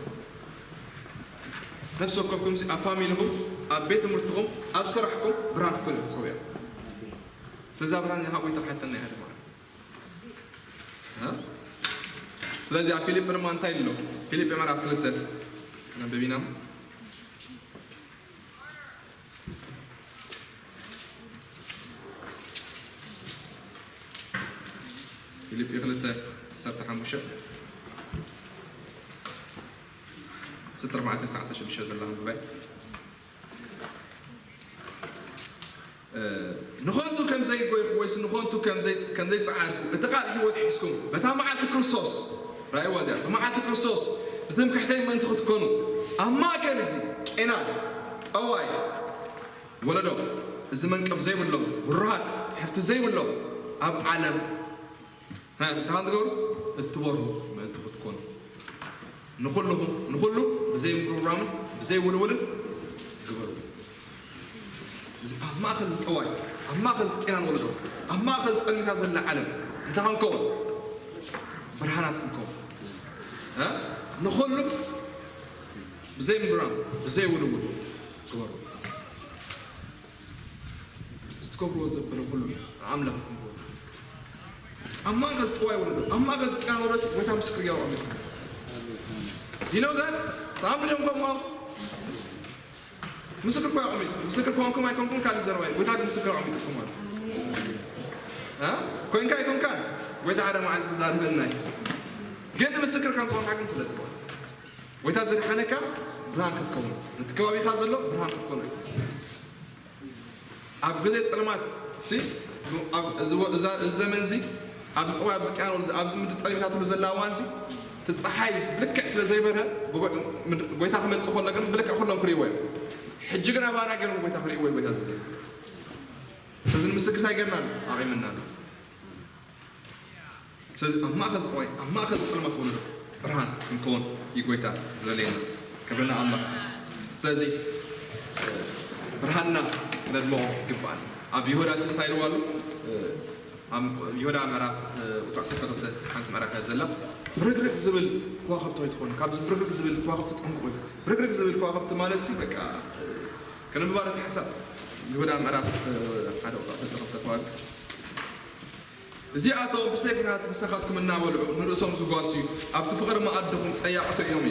ነፍሲ ወከፍኩም ሲ ኣብ ፋሚሊኹም፣ ኣብ ቤት ትምህርትኹም፣ ኣብ ስራሕኩም ብርሃን ክትኮኑ ጸዊዖም። ስለዛ ብርሃን እዚኣ ካብ ጎይታ ክሓተና እያ ድማ። እ? ስለዚ ኣብ ፊልጵ ድማ እንታይ ኣሎ? ፊልጵ ምዕራፍ ክልተ ነንብብ ኢና። ፊልጲ ክልተ ዓሰርተ ሓሙሽተ፣ ዓሰርተ ኣርባዕተ፣ ዓሰርተ ሽዱሽተ ዘላ ጉባኤ፣ እ፣ ንኸንቱ ከም ዘይጎይኹ ወይስ ንኾንቱ ከም ዘይ-፣ ከም ዘይጸዓርኩ፣ እቲ ቃል ህይወት ሒዝኩም፣ በታ መዓልቲ ክርስቶስ፣ ራእይዋ እዚኣ፣ ብመዓልቲ ክርስቶስ ንትምክሕተይ ምእንቲ ክትኮኑ፣ ኣብ ማእከል እዚ ቄናን ጠዋይ ወለዶ፣ እዚ መንቀብ ዘይብሎም፣ ብሩሃት፣ ሃፍቲ ዘይብሎም፣ ኣብ ዓለም፣ ሀ፣ እንታይ ትገብሩ? እትበሩ ምእንቲ ክትኮኑ። ንኹልኹም፣ ንኹሉ ብዘይ ምጉርምራምን ብዘይ ውልውልን ግበሩ። እዚ ኣብ ማእከል ዝጠዋይ፣ ኣብ ማእከል ዝቄናን ወለዶ፣ ኣብ ማእከል ጸልሚታ ዘላ ዓለም እንታይ ክንከውን? ብርሃናት ክንከውን። እ? ንኹሉ ብዘይ ምጉራም፣ ብዘይ ውልውል ግበሩ። እዚ ትገብርዎ ዘበለ ኩሉ ንኣምላኽ ክንብሎ። ኣብ ማእከል ዝጠዋይ ወለዶ፣ ኣብ ማእከል ዝቀናወረ ጎይታ ምስክር እዩ ኣቐሚጡ። You know that? ተኣምኖም ከምኦም ምስክር እኮ ኣቐሚጡ። ምስክር ኮንኩም ኣይኮንኩም ካልእ ዘረባ እዩ። ጎይታ ግን ምስክር ኣቐሚጡ ማለት እ? ኮንካ ኣይኮንካ ጎይታ ሓደ መዓልቲ ክዛረበና እዩ። ግን ምስክር ከም ዝኾንካ ግን ፍለጥ። ጎይታ ዘድሓነካ ብርሃን ክትከውን፣ ነቲ ከባቢኻ ዘሎ ብርሃን ክትኮኖ እዩ። ኣብ ግዜ ጸልማት ሲ፣ ኣብ እዚ ወ-፣ እዛ፣ እዚ ዘመን እዚ፣ ኣብዚ ጠዋይ፣ ኣብዚ ቅያኖ፣ ኣብዚ ምድሪ ጸሊምታትሉ ዘላ እዋን ሲ፣ እቲ ጸሓይ ብልክዕ ስለ ዘይበርሀ፣ ብጎ-፣ ምድ-፣ ጎይታ ክመጽእ ከሎ ግን ብልክዕ ኩሎም ክርእይዎ እዮም። ሕጂ ግን ኣባና ገይሮም ጎይታ ክርእይዎ እዩ ጎይታ ዝደሊ። ስለዚ ንምስክር እንታይ ገርና ኣሎ? ኣቒምና ኣሎ። ስለዚ ኣብ ማእከል ጸዋይ፣ ኣብ ማእከል ጸልማት ወለዶ ብርሃን ክንከውን እዩ ጎይታ ዝደልየና። ክብሪ ንኣምላኽ። ስለዚ ብርሃንና ክነድምቖ ይግባኣና። ኣብ ይሁዳ ሲ እንታይ ኢልዋ ኣሎ? ኣብ ይሁዳ ምዕራፍ ቁጽሪ ዓሰርተ ክልተ ሓንቲ ምዕራፍ እያ ዘላ። ብርግርግ ዝብል ከዋኽብቲ ኣይትኾኑ። ካብዚ ብርግርግ ዝብል ከዋኽብቲ ጠንቅቑ። ብርግርግ ዝብል ከዋኽብቲ ማለት ሲ በቃ ከነንብባ ነቲ ሓሳብ ይሁዳ ምዕራፍ ሓደ ቁጽሪ ዓሰርተ ክልተ ከዋኽብቲ እዚኣቶም ብሰይፍታት ምሳኻትኩም እናበልዑ ንርእሶም ዝጓስዩ፣ ኣብቲ ፍቕሪ መኣድኹም ጸያቕቲ እዮም።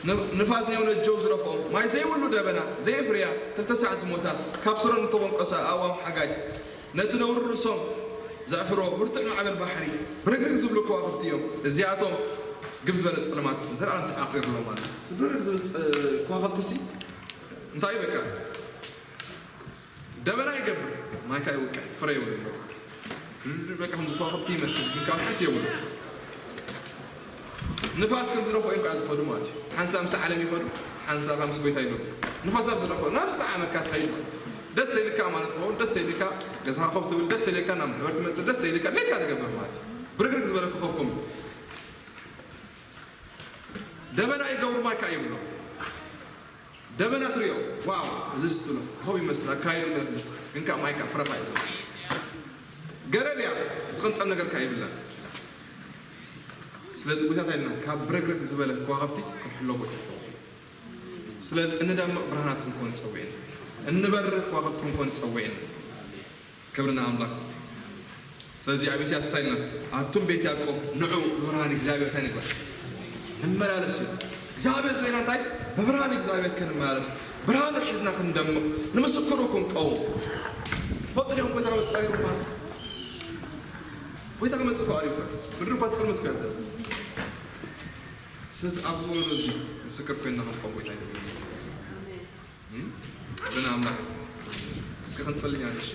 ን-፣ ንፋስ ነየውነጀው ዝረፍኦም፣ ማይ ዘይብሉ ደበና፣ ዘየፍርያ፣ ክልተ ሳዕ ዝሞታ፣ ካብ ስሮን እተቖንቆሳ ኣእዋም ሓጋይ፣ ነቲ ነውሪ ርእሶም ዘዕፍሮ ብርቱዕ ማዕበል ባሕሪ፣ ብርግርግ ዝብሉ ከዋኽብቲ እዮም። እዚኣቶም ግብ ዝበለ ጸልማት ንዘለኣለም ተዓቒሩ ኣሎ ማለት እዩ። እዚ ብርግርግ ዝብል ጸ-፣ ከዋኽብቲ ሲ እንታይ እዩ በቃ? ደበና ይገብር፣ ማይ ከኣ ይውቅዕ፣ ፍረ የብሉን። በቃ ከምዚ ከዋኽብቲ ይመስል፣ ግን ካብ ሓንቲ የብሉን። ንፋስ ከም ዝነፍኦ እዮም ከኣ ዝኸዱ ማለት እዩ። ሓንሳብ ምስ ዓለም ይኸዱ፣ ሓንሳብ ምስ ጎይታ ይነብሩ። ንፋስ ኣብ ዝነፍኦ፣ ናብ ዝጠዓመካ ትኸይድ ማለት እዩ። ደስ ዘይልካ ኣማን ትኸውን፣ ደስ ዘይልካ ገዛኻ ኮፍ ትብል፣ ደስ ዘይልካ ናብ ማሕበር ትመጽእ፣ ደስ ዘይልካ ለካ ትገብር ማለት እዩ። ብርግርግ ዝበለ ኮኾብ ከምኡ። ደበና ይገብሩ፣ ማይ ከኣ የብሎም። ደበና ትሪኦ፣ ዋው፣ እዚስ ትብሎ፣ ኮኸብ ይመስል፣ ኣካይዱ ነቲ፣ ግን ከኣ ማይ ከኣ ፍረ ከኣ የብሉን። ገረብ እያ፣ ዝቕንጠብ ነገር ከኣ የብላን። ስለዚ ጎይታ እንታይ ኢልና፣ ካብ ብረግረግ ዝበለ ከዋኽብቲ ክንሕሎ ጎይታ ጸዊዑ። ስለዚ እንደምቕ ብርሃናት ክንኮን ጸዊዕና፣ እንበርህ ከዋኽብቲ ክንኮን ጸዊዕና። ክብሪ ንኣምላኽ። ስለዚ ኣብ ኢሳያስ እንታይ ኢልና? ኣቱም ቤት ያዕቆብ ንዑ ብብርሃን እግዚኣብሔር እንታይ ንግበር? ንመላለስ እዩ። እግዚኣብሔር ዝበለና እንታይ? ብብርሃን እግዚኣብሔር ክንመላለስ፣ ብርሃኑ ሒዝና ክንደምቕ፣ ንምስክሩ ክንቀውም። ትፈልጡ ዲኹም ጎይታ ክመጽእ ቀሪቡ ማለት? ጎይታ ክመጽእ እኮ ቀሪቡ። ምድሪ እኳ ትጽልምት እኮ እያ ዘላ። ስለዚ ኣብዚ ወለዶ እዚ ምስክር ኮይንና ክንቆም ጎይታ ይደሊ። እም? ብና ኣምላኽ እስከ ክንጽሊ ኢና ንሽ።